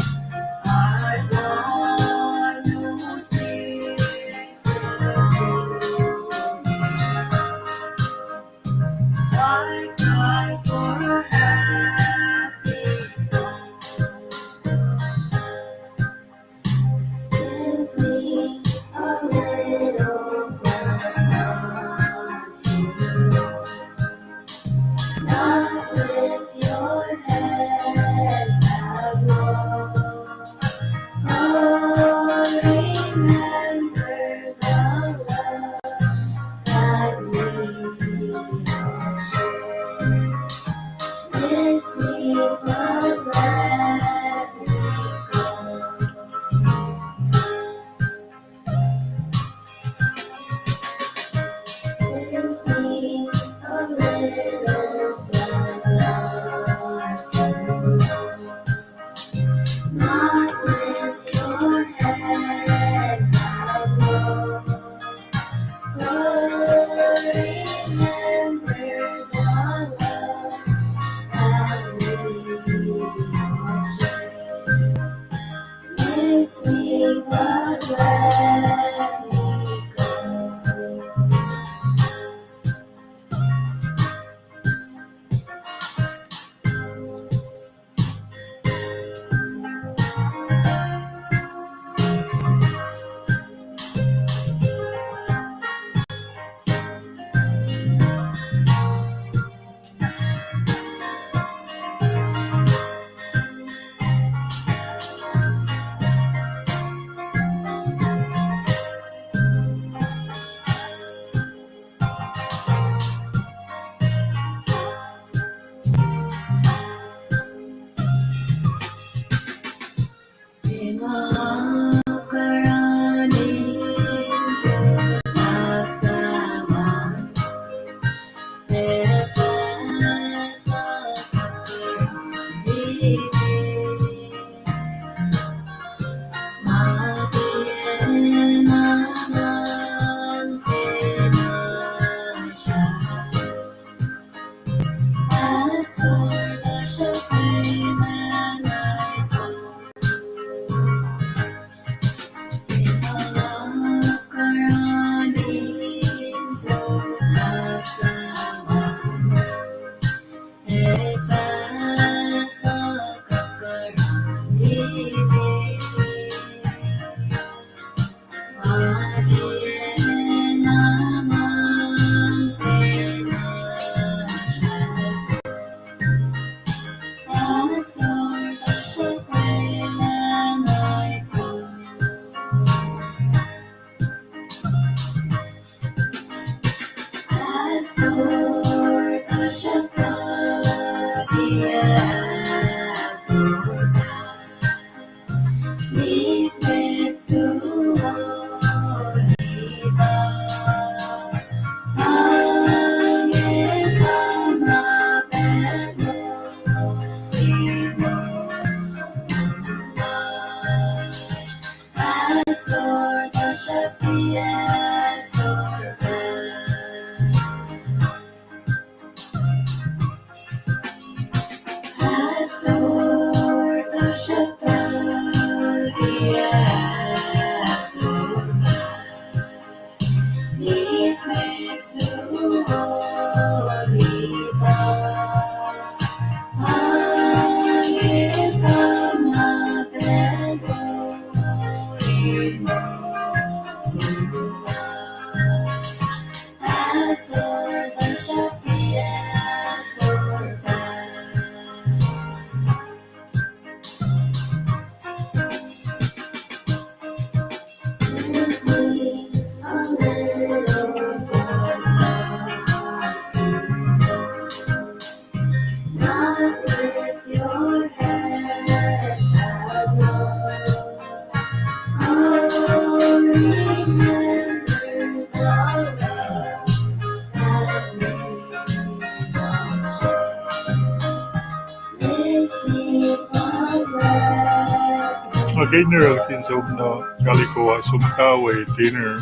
Okay, ninac kihtin som nuh Calico ah, som tawe dinner.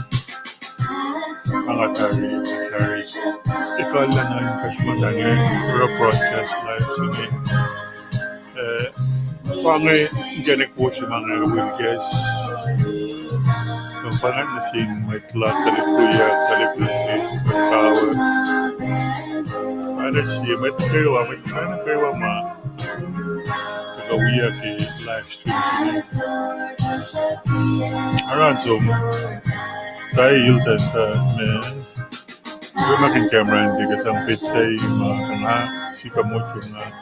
Nga tari, tari. Ekuhllah nuh in kasrma tange, oruh broadcast live se inge. Eh, pa inge, inkacnek wo se ma inge, will guest. Kom pa inge nuh sin mwet luhk, tuhlihk wiyuck, tuhlihk luti, mwet kawe. Oacna sie mwet nuh kwewa, mwet nuh kwewa ma kuh wiyuck ke live stream se inge. Oruh som, tai iltan tuh me, we ma in camera in ke kuh sang petsac ma kuh nga, sika motko nga.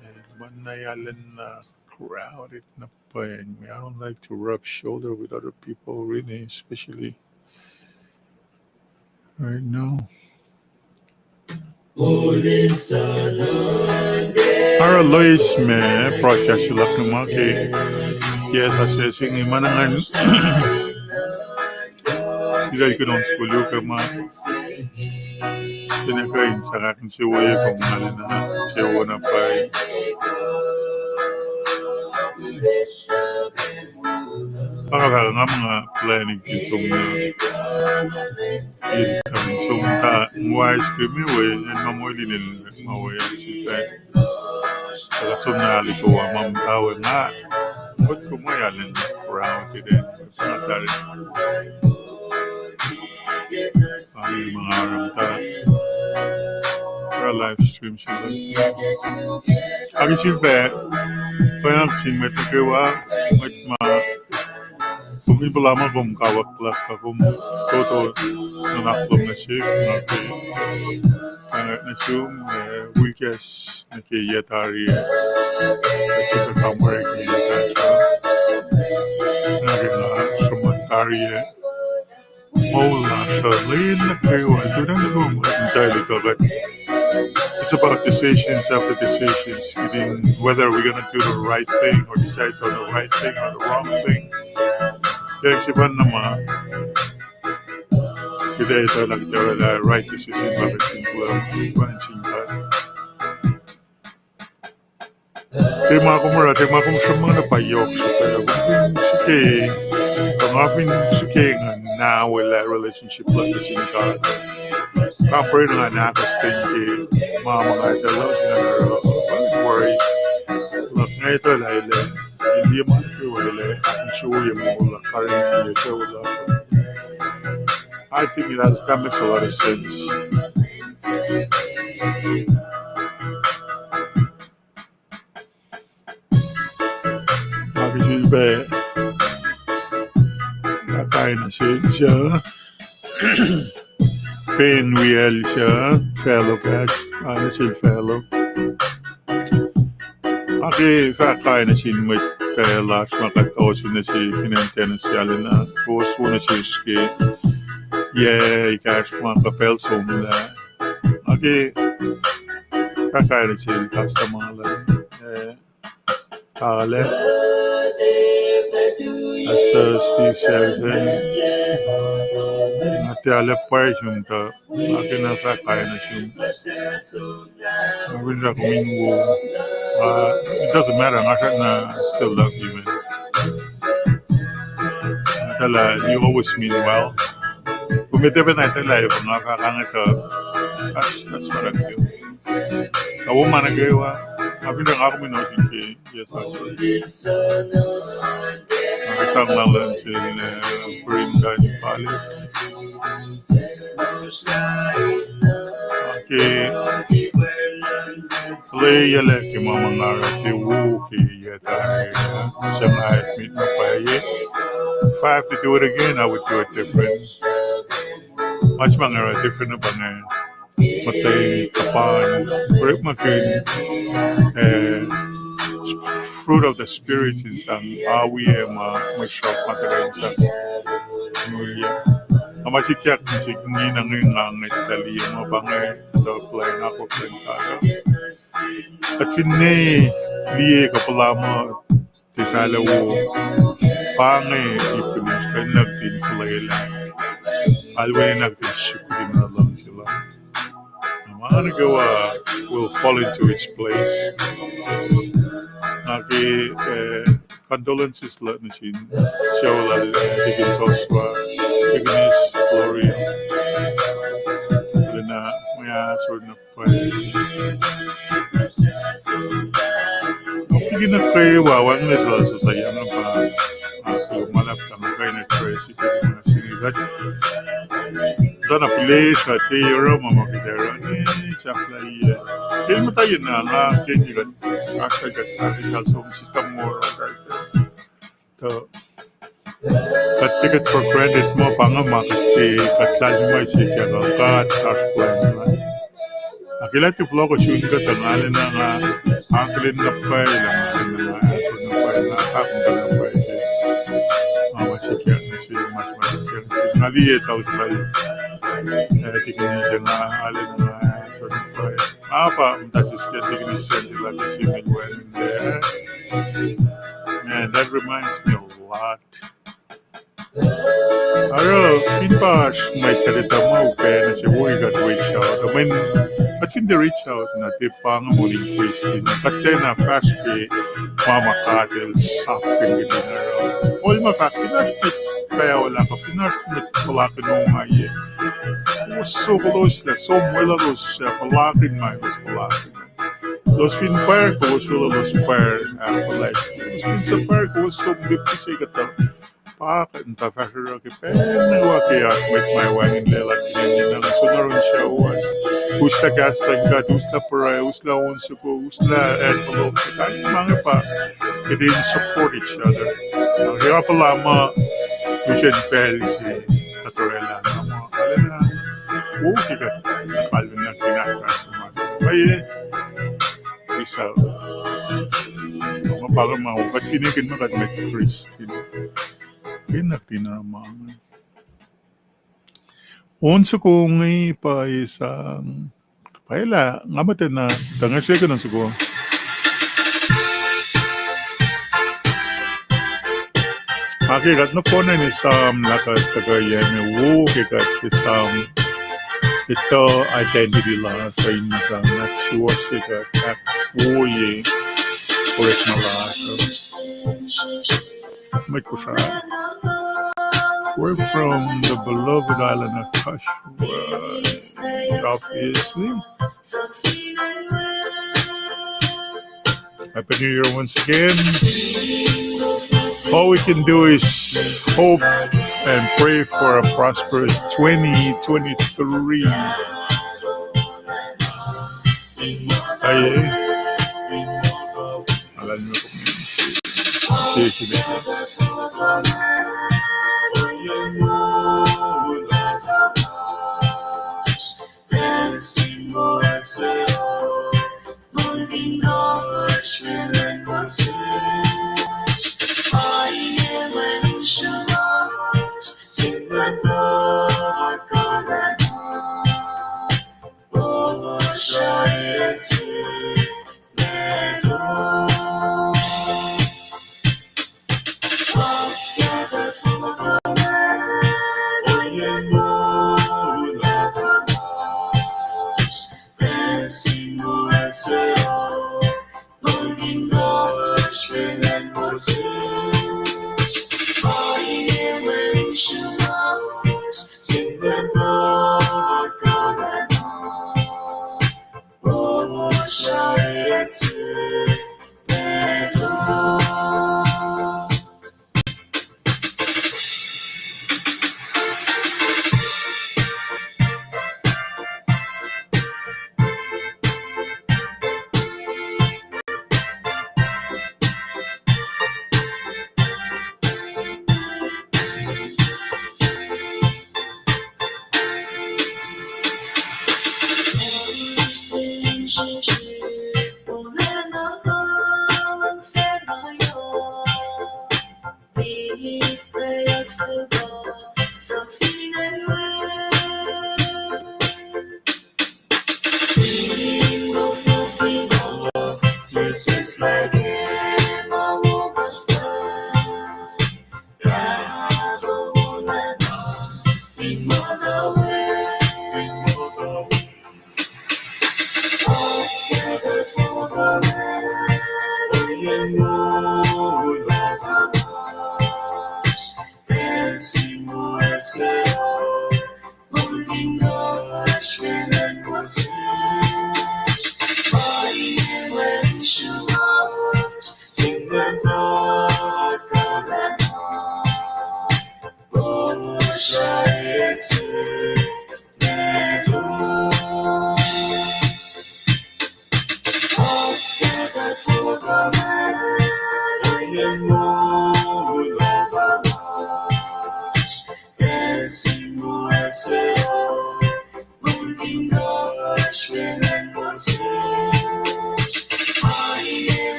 Eh, ma na yalen na crowded na pweng. I don't like to rub shoulder with other people, really, especially right now. Oruh loes me broadcast se luhk nuh ma ke, yes, ase singi ma na ngan, ila ikun on sukul ke ma, sine kuh in sang ahkinsewowoye kom ngalena, sewo na pwacye. Pahpah, nga muh nga planning ke som na. Som ta, wise ke me we, acn ma molin el ma we, ac sifilpac. Tuh som na Calico ah, ma muhta we nga. Motko ma yalen around today. Nga tari. Ani ma nga oruh muhta. Oruh live stream se. Ac sifilpac, pwacye sin mwet nuh kwewa, mwet ma kom in puhla ma kom kawuck luhk, kuh kom toto nuhnak lom nuh sihk, nga ke, nga nuh sum, eh, will guest nuh ke yac tari, eh, ac sifilpac kamwere ke yac tari. Nga ke nga sruhmuhn tari, eh, moul lasr uh, lwen nuh kwewa, tuh na kom entirely kuh kuht. It's about decisions after decisions, getting whether we're gonna do the right thing or decide on the right thing or the wrong thing. Ke sifacna ma, kuht ac etuh lah kuht ac orwaclah right decision ma kuht fin kuh, pa in sin God. Tiac ma kom oruh, tiac ma kom sruhmuhn uh pa yohk srihpac, kom fin srihke, kuh nga fin srihke nga na welah relationship luhk nuh sin God. Nga pruhe na nga nahtuhstan ke ma ma nga etuh lah nga oruh, worry. Luhk nga etuh lah el ac, el liye ma nuh kwewa, el ac, in sruye moul luhk, karihngihn liye sucu luhk. I think it has, that makes a lot of sense. Ac ke sifilpac, nga kain nuh sel suc, pen wiyacl suc, facluh kahs, ac nuh sel facluh. Ac ke fahk kain nuh sin mwet facluh lasr ma kuht ohsun nuh se fin acn Tennessee lana, kowos wo nuh sesr ke Yac ekahsr ma kuh pacl somlah. Ac ke fahk kain nuh sel Pastor Marlon, eh, Kale, Pastor Steve Shelton, nga tiac lah pwacye sum tuh, nga kena fahk kain nuh sum. Nga fin srack kom in wo, uh, it doesn't matter, nga srackna still love you, man. Nga tiac lah, you always mean well. Kom etuh pacna etuh lah, nga fahk inge tuh, that's, that's what I feel. Nga wo ma nuh kwewa, nga fin srack nga kom in osun ke, yes, nga sang ma luhn sel, uh, Brenda in Pali. Ke lwelah ke ma ma nga oruh ke wo ke yac tari, uh, suc nga admit na pwacye. If I have to do it again, I would do it different. Much ma nga oruh different na pa inge. Muhtwacn kapan, orekmakihn, eh, fruit of the Spirit in sang, awi ma, mwe sruhf ma tuhkuh in sang. Nga ma sikyak nuh sik nina nge nga ngetlah liye ma pa inge, tuh plwacn akwuck luhn God uh. Kuht finne liye kuh puhla muh tiac fahlah wo, pa inge ip kunacsr kuh in nuhtin fuhlwelah. Alwacna kuht in suk in luhngse lal. Na ma nuh kwewa will fall into its place. Na ke, eh, condolences luhk nuh sin sucu lal, eh, Deacon Joshua, Deaconess Gloria. Lena, ma sort na pwacye. Liki nuh kwewa, wacngihn sel sosaiang pa, ah, ma luhlahp kuh ma kuh in address it, kuht, tuh na pihlesruh, tiac oruh ma ma kuht oruh, eh, sahflahiyac. Ke muhta yen na, na, ke kuht, ahkkuht, ahkkuht, ahkkuht, som sista mor, tuh, kuht take it for granted muh pa inge ma kuht ke, kuht lahlmwetmwet sikyak uh, God oasr plwacn lal. Ac ke lah tiac fohlohk sun kuht uh, nga lena nga, akihlen na pwacye lah nga lena nga, ahsor na pwacye, nga ahkmuhta na pwacye. Ma ma sikyak nuh sel, ma ma sikyak nuh sel. Nga liye tautol, eh, Deaconess, nga lena nga, ahsor na pwacye. Nga pa muhta sisken Deaconess Sandila ke Simelwen. Man, that reminds me a lot. Oruh, fin pa oasr mwet kuht etuh muh upac nuh se wo, kuht reach out. I mean, kuht fin tiac reach out na tiac pa inge moul in Christian. Kuht tiacna fahsr ke ma ma God El sapkihn kuht in oruh. Paul ma fahk, fin oasr mwet kaolah kuh fin oasr mwet puhlakihn ongaiyac, kowos sokoloslac, som weluhlos, puhlakihn ma elos puhlakihn. Elos fin pwacr, kowos weluhlos pwacr, ahkfuhlwact. Elos fin suhpwacr, kowos som lihpti se kuhtuh. Pa kuht in tuh fahsruh ke pacl nuh kwewa ke oasr mwet ma wacngihnlac lah fin acn inge na soenna oruh in sucu an. Uslah kahs luhn God, uslah pruhe, uslah on soko, uslah envelope, kuht ma inge pa kuht in support each other. Ke nga puhla muh, usacn pacl se kuht orwaclah na muh, arulacna wo ke kuht kalweni in ahkfahsrye ma pwacye. Isa, ma pa inge ma kuht finne kihn muh kuht mwet Christian, kena kihtin oruh ma inge. On soko inge pa esam. Pwacye lah nga muhtwacna tuh nga srihke on soko. Ac ke kuht nohfohn in esam lah kuht tuhkuh yac me wo ke kuht esam etuh identity lasr uh in sang, na suwohs ke kuht ahkwoye orekma lasr uh. Mwet Kosrae. We're from the beloved island of Kashmir, obviously. Happy New Year once again. All we can do is hope and pray for a prosperous twenty twenty-three. Aye.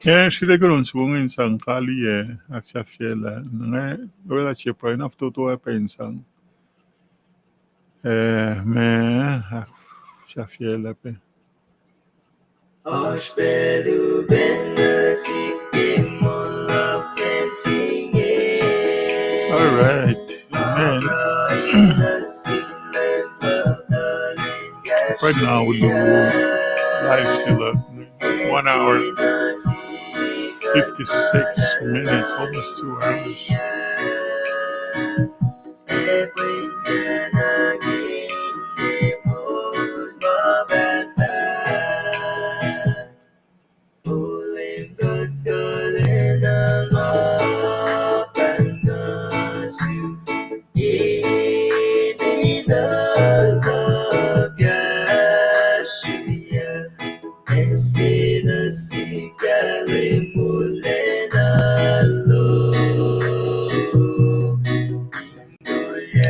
Ac srihke kuloh suwos in sang kaliyac ahksahfyelah. Nga orwaclah sie pruhe na fototo ah pac in sang. Eh, ma ahksahfyelah pac. All right. Amen. Right now, we'll do live still, uh, one hour, fifty-six minutes, almost two hours.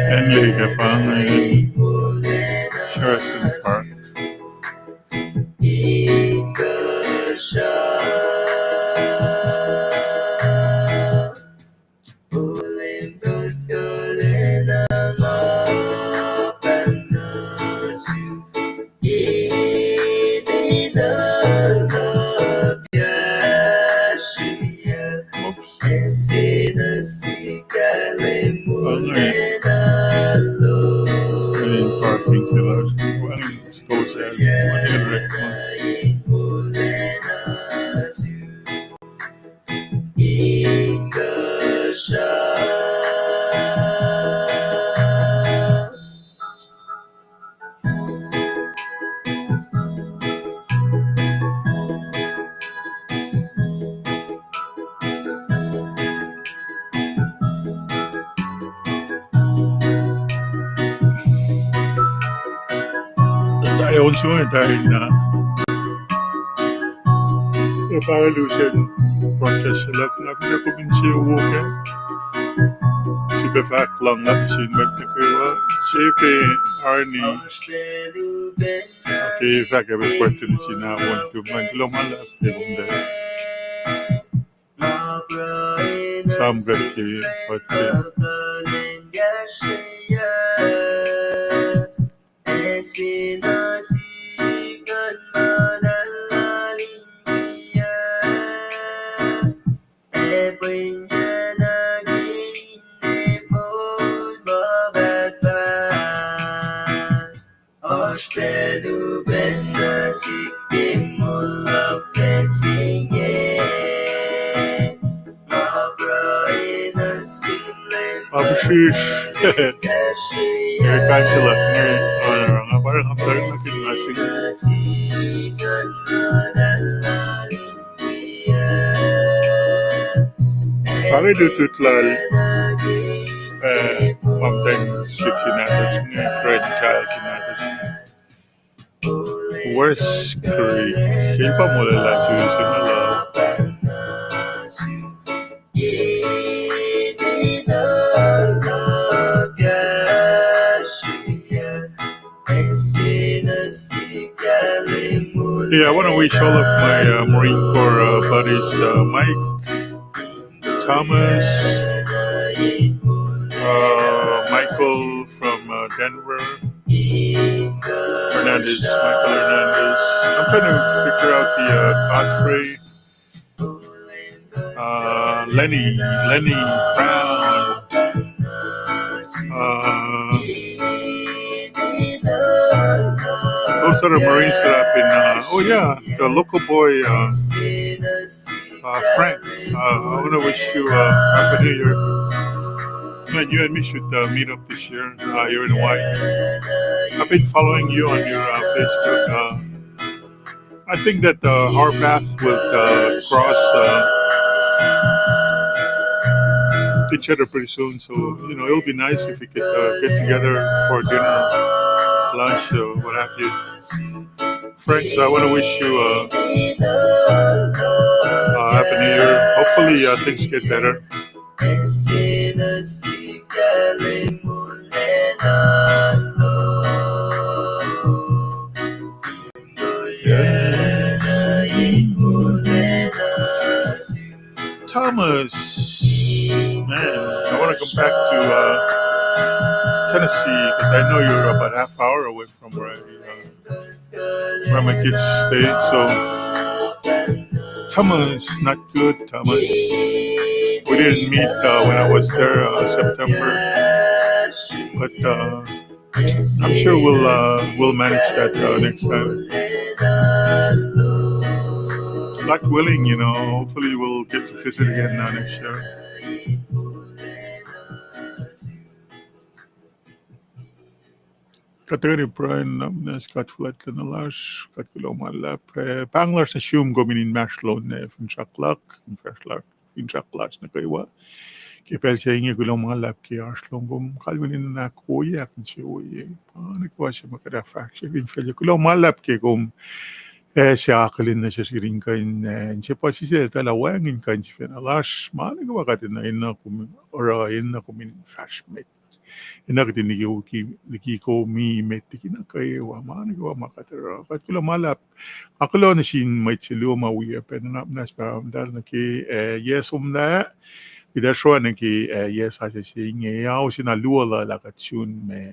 Acn Lake ah pa inge, Sheraton Park. Oops. Wal inge, in parking ke lasr, wal inge stosah, wal inge rek ma. Tayo on sunge tayo na. Ac pa lusen podcast se luhk na fin kom in se wo kac, sifilpac fahk luhngse nuh sin mwet nuh kwewa, sifilpac arni. Ke fahk ewe pwacr tuh nuh sin ahwon tu ma kuloh ma luhlahp ke kom ta. Sam kuht ke pwacr ke. Sina sikan ma lal in kiyac, ac pweng na kine pon ma pahtpaht. Oasr pacl upac na sik ke moul luhk se inge. Appreciate. Nga kansila, nga, uh, nga parang apparently nga sing. Pare lutlut lal, uh, ma muhtwacn sik se nahtuhsr inge, grandchild se nahtuhsr inge. West Creek. Ke pa molwelah Tuesday na la. Yeah, I want to wish all of my, uh, Marine Corps, uh, buddies, uh, Mike, Thomas, uh, Michael from, uh, Denver, Hernandez, Michael Hernandez. I'm trying to figure out the, uh, Godfrey, uh, Lenny, Lenny Brown. Uh, those are the Marines that I've been, uh, oh yeah, the local boy, uh, uh, Frank. Uh, I want to wish you, uh, Happy New Year. Man, you and me should, uh, meet up this year. Uh, you're in Hawaii. I've been following you on your, uh, Facebook. Uh, I think that, uh, our path will, uh, cross, uh, each other pretty soon. So, you know, it'll be nice if we could, uh, get together for dinner, lunch, or what have you. Frank, I want to wish you, uh, uh, Happy New Year. Hopefully, uh, things get better. Thomas, man, I want to come back to, uh, Tennessee because I know you're about half hour away from where I, uh, where my kids stay. So, Thomas, not good, Thomas. We didn't meet, uh, when I was there, uh, September, but, uh, I'm sure we'll, uh, we'll manage that, uh, next time. God willing, you know, hopefully we'll get to visit again, uh, next year. Kuht tuhkweni pruhe nuh sin God fuhlwactlacna lasr, kuht kuloh ma luhlahp, eh, pahng lasr nuh sum kom in inmahsrlon, eh, finsrak luhk, in fahsr lasr, finsrak lasr nuh kwewa. Ke pacl se inge kuloh ma luhlahp ke oasr lom kom kalweni in ahkwoye, ahkinsewowoye ma nuh kwewa se ma kuht ahkfahsrye fin facluh. Kuloh ma luhlahp ke kom, eh, se akihlen nuh sesr kuht in kuh in, eh, inse puhsisacl tuh lah wacngihn kuh in sifacna lasr ma nuh kwewa kuht enenuh kom oruh, enenuh kom in fahsr met. Enenuh kuht in liki, liki kom met liki nuh kwewa ma nuh kwewa ma kuht oruh. Kuht kuloh ma luhlahp. Nga kuloh nuh sin mwet se luo ma wi pac nuhnak muhnahs Pahpah Muhtahl nuh ke, eh, yac somlah, kuht ac sroa nuh ke, eh, yac sasuc se inge, ao se na luo lal ah kuht sun ma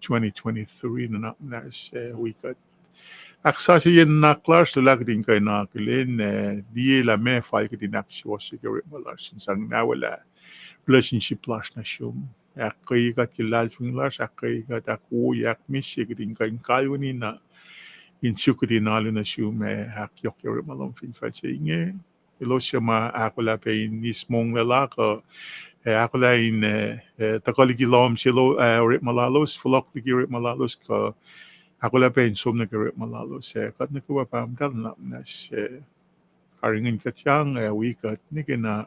twenty twenty-three nuhnak muhnahs, eh, wi kuht. Ahksasucye nuhnak lasr, luhlahp kuht in kuh in akihlen, eh, liye lah meac fal kuht in ahksuwohsye ke orekma lasr in sang nahwelah relationship lasr nuh sum. Ahkkweye kuht ke luhlahlfongi lasr, ahkkweye kuht, ahkwoye, ahkmihsye kuht in kuh in kalweni na in suk kuht in alu nuh sum, eh, ahkyohkye orekma lom fin facl se inge. Elos suc ma ahkolah pac in eis monglac la kuh, eh, ahkolah in, eh, eh, tuhkuh liki lohm se, eh, orekma lalos, fohlohk liki orekma lalos kuh ahkolah pac in som nuh ke orekma lalos, eh, kuht nuh kwewa Pahpah Muhtahl nuhnak muhnahs, eh, karihngihn kuht yang, eh, wi kuht nwe ke na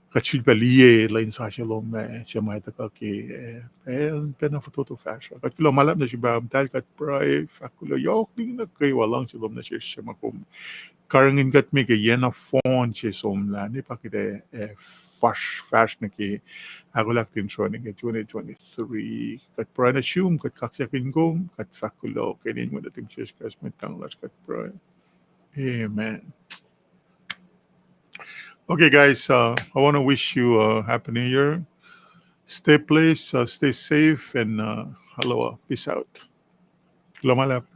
kuht sulpac liye lwen sasuc lom, eh, suc ma tuhkuh ke, eh, pacl, pacl na fototo fahsruh. Kuht kuloh ma luhlahp nuh sum Pahpah Muhtahl, kuht pruhe fahk kuloh yohk liki nuh kwewa luhngse lom nuh sesr suc ma kom karihngihn kuht me ke yac nohfohn se somlah, ne pa kuht ac, eh, fahsr, fahsr nuh ke ahkolah kuht in sroa nuh ke twenty twenty-three. Kuht pruhe nuh sum, kuht kaksakihn kom, kuht fahk kuloh ke inen Wen nuhtum Jisus Kraist Mwet Lahngo lasr kuht pruhe. Amen. Okay, guys, uh, I want to wish you a happy new year. Stay blessed, uh, stay safe, and, uh, aloha. Peace out. kuloh ma luhlahp.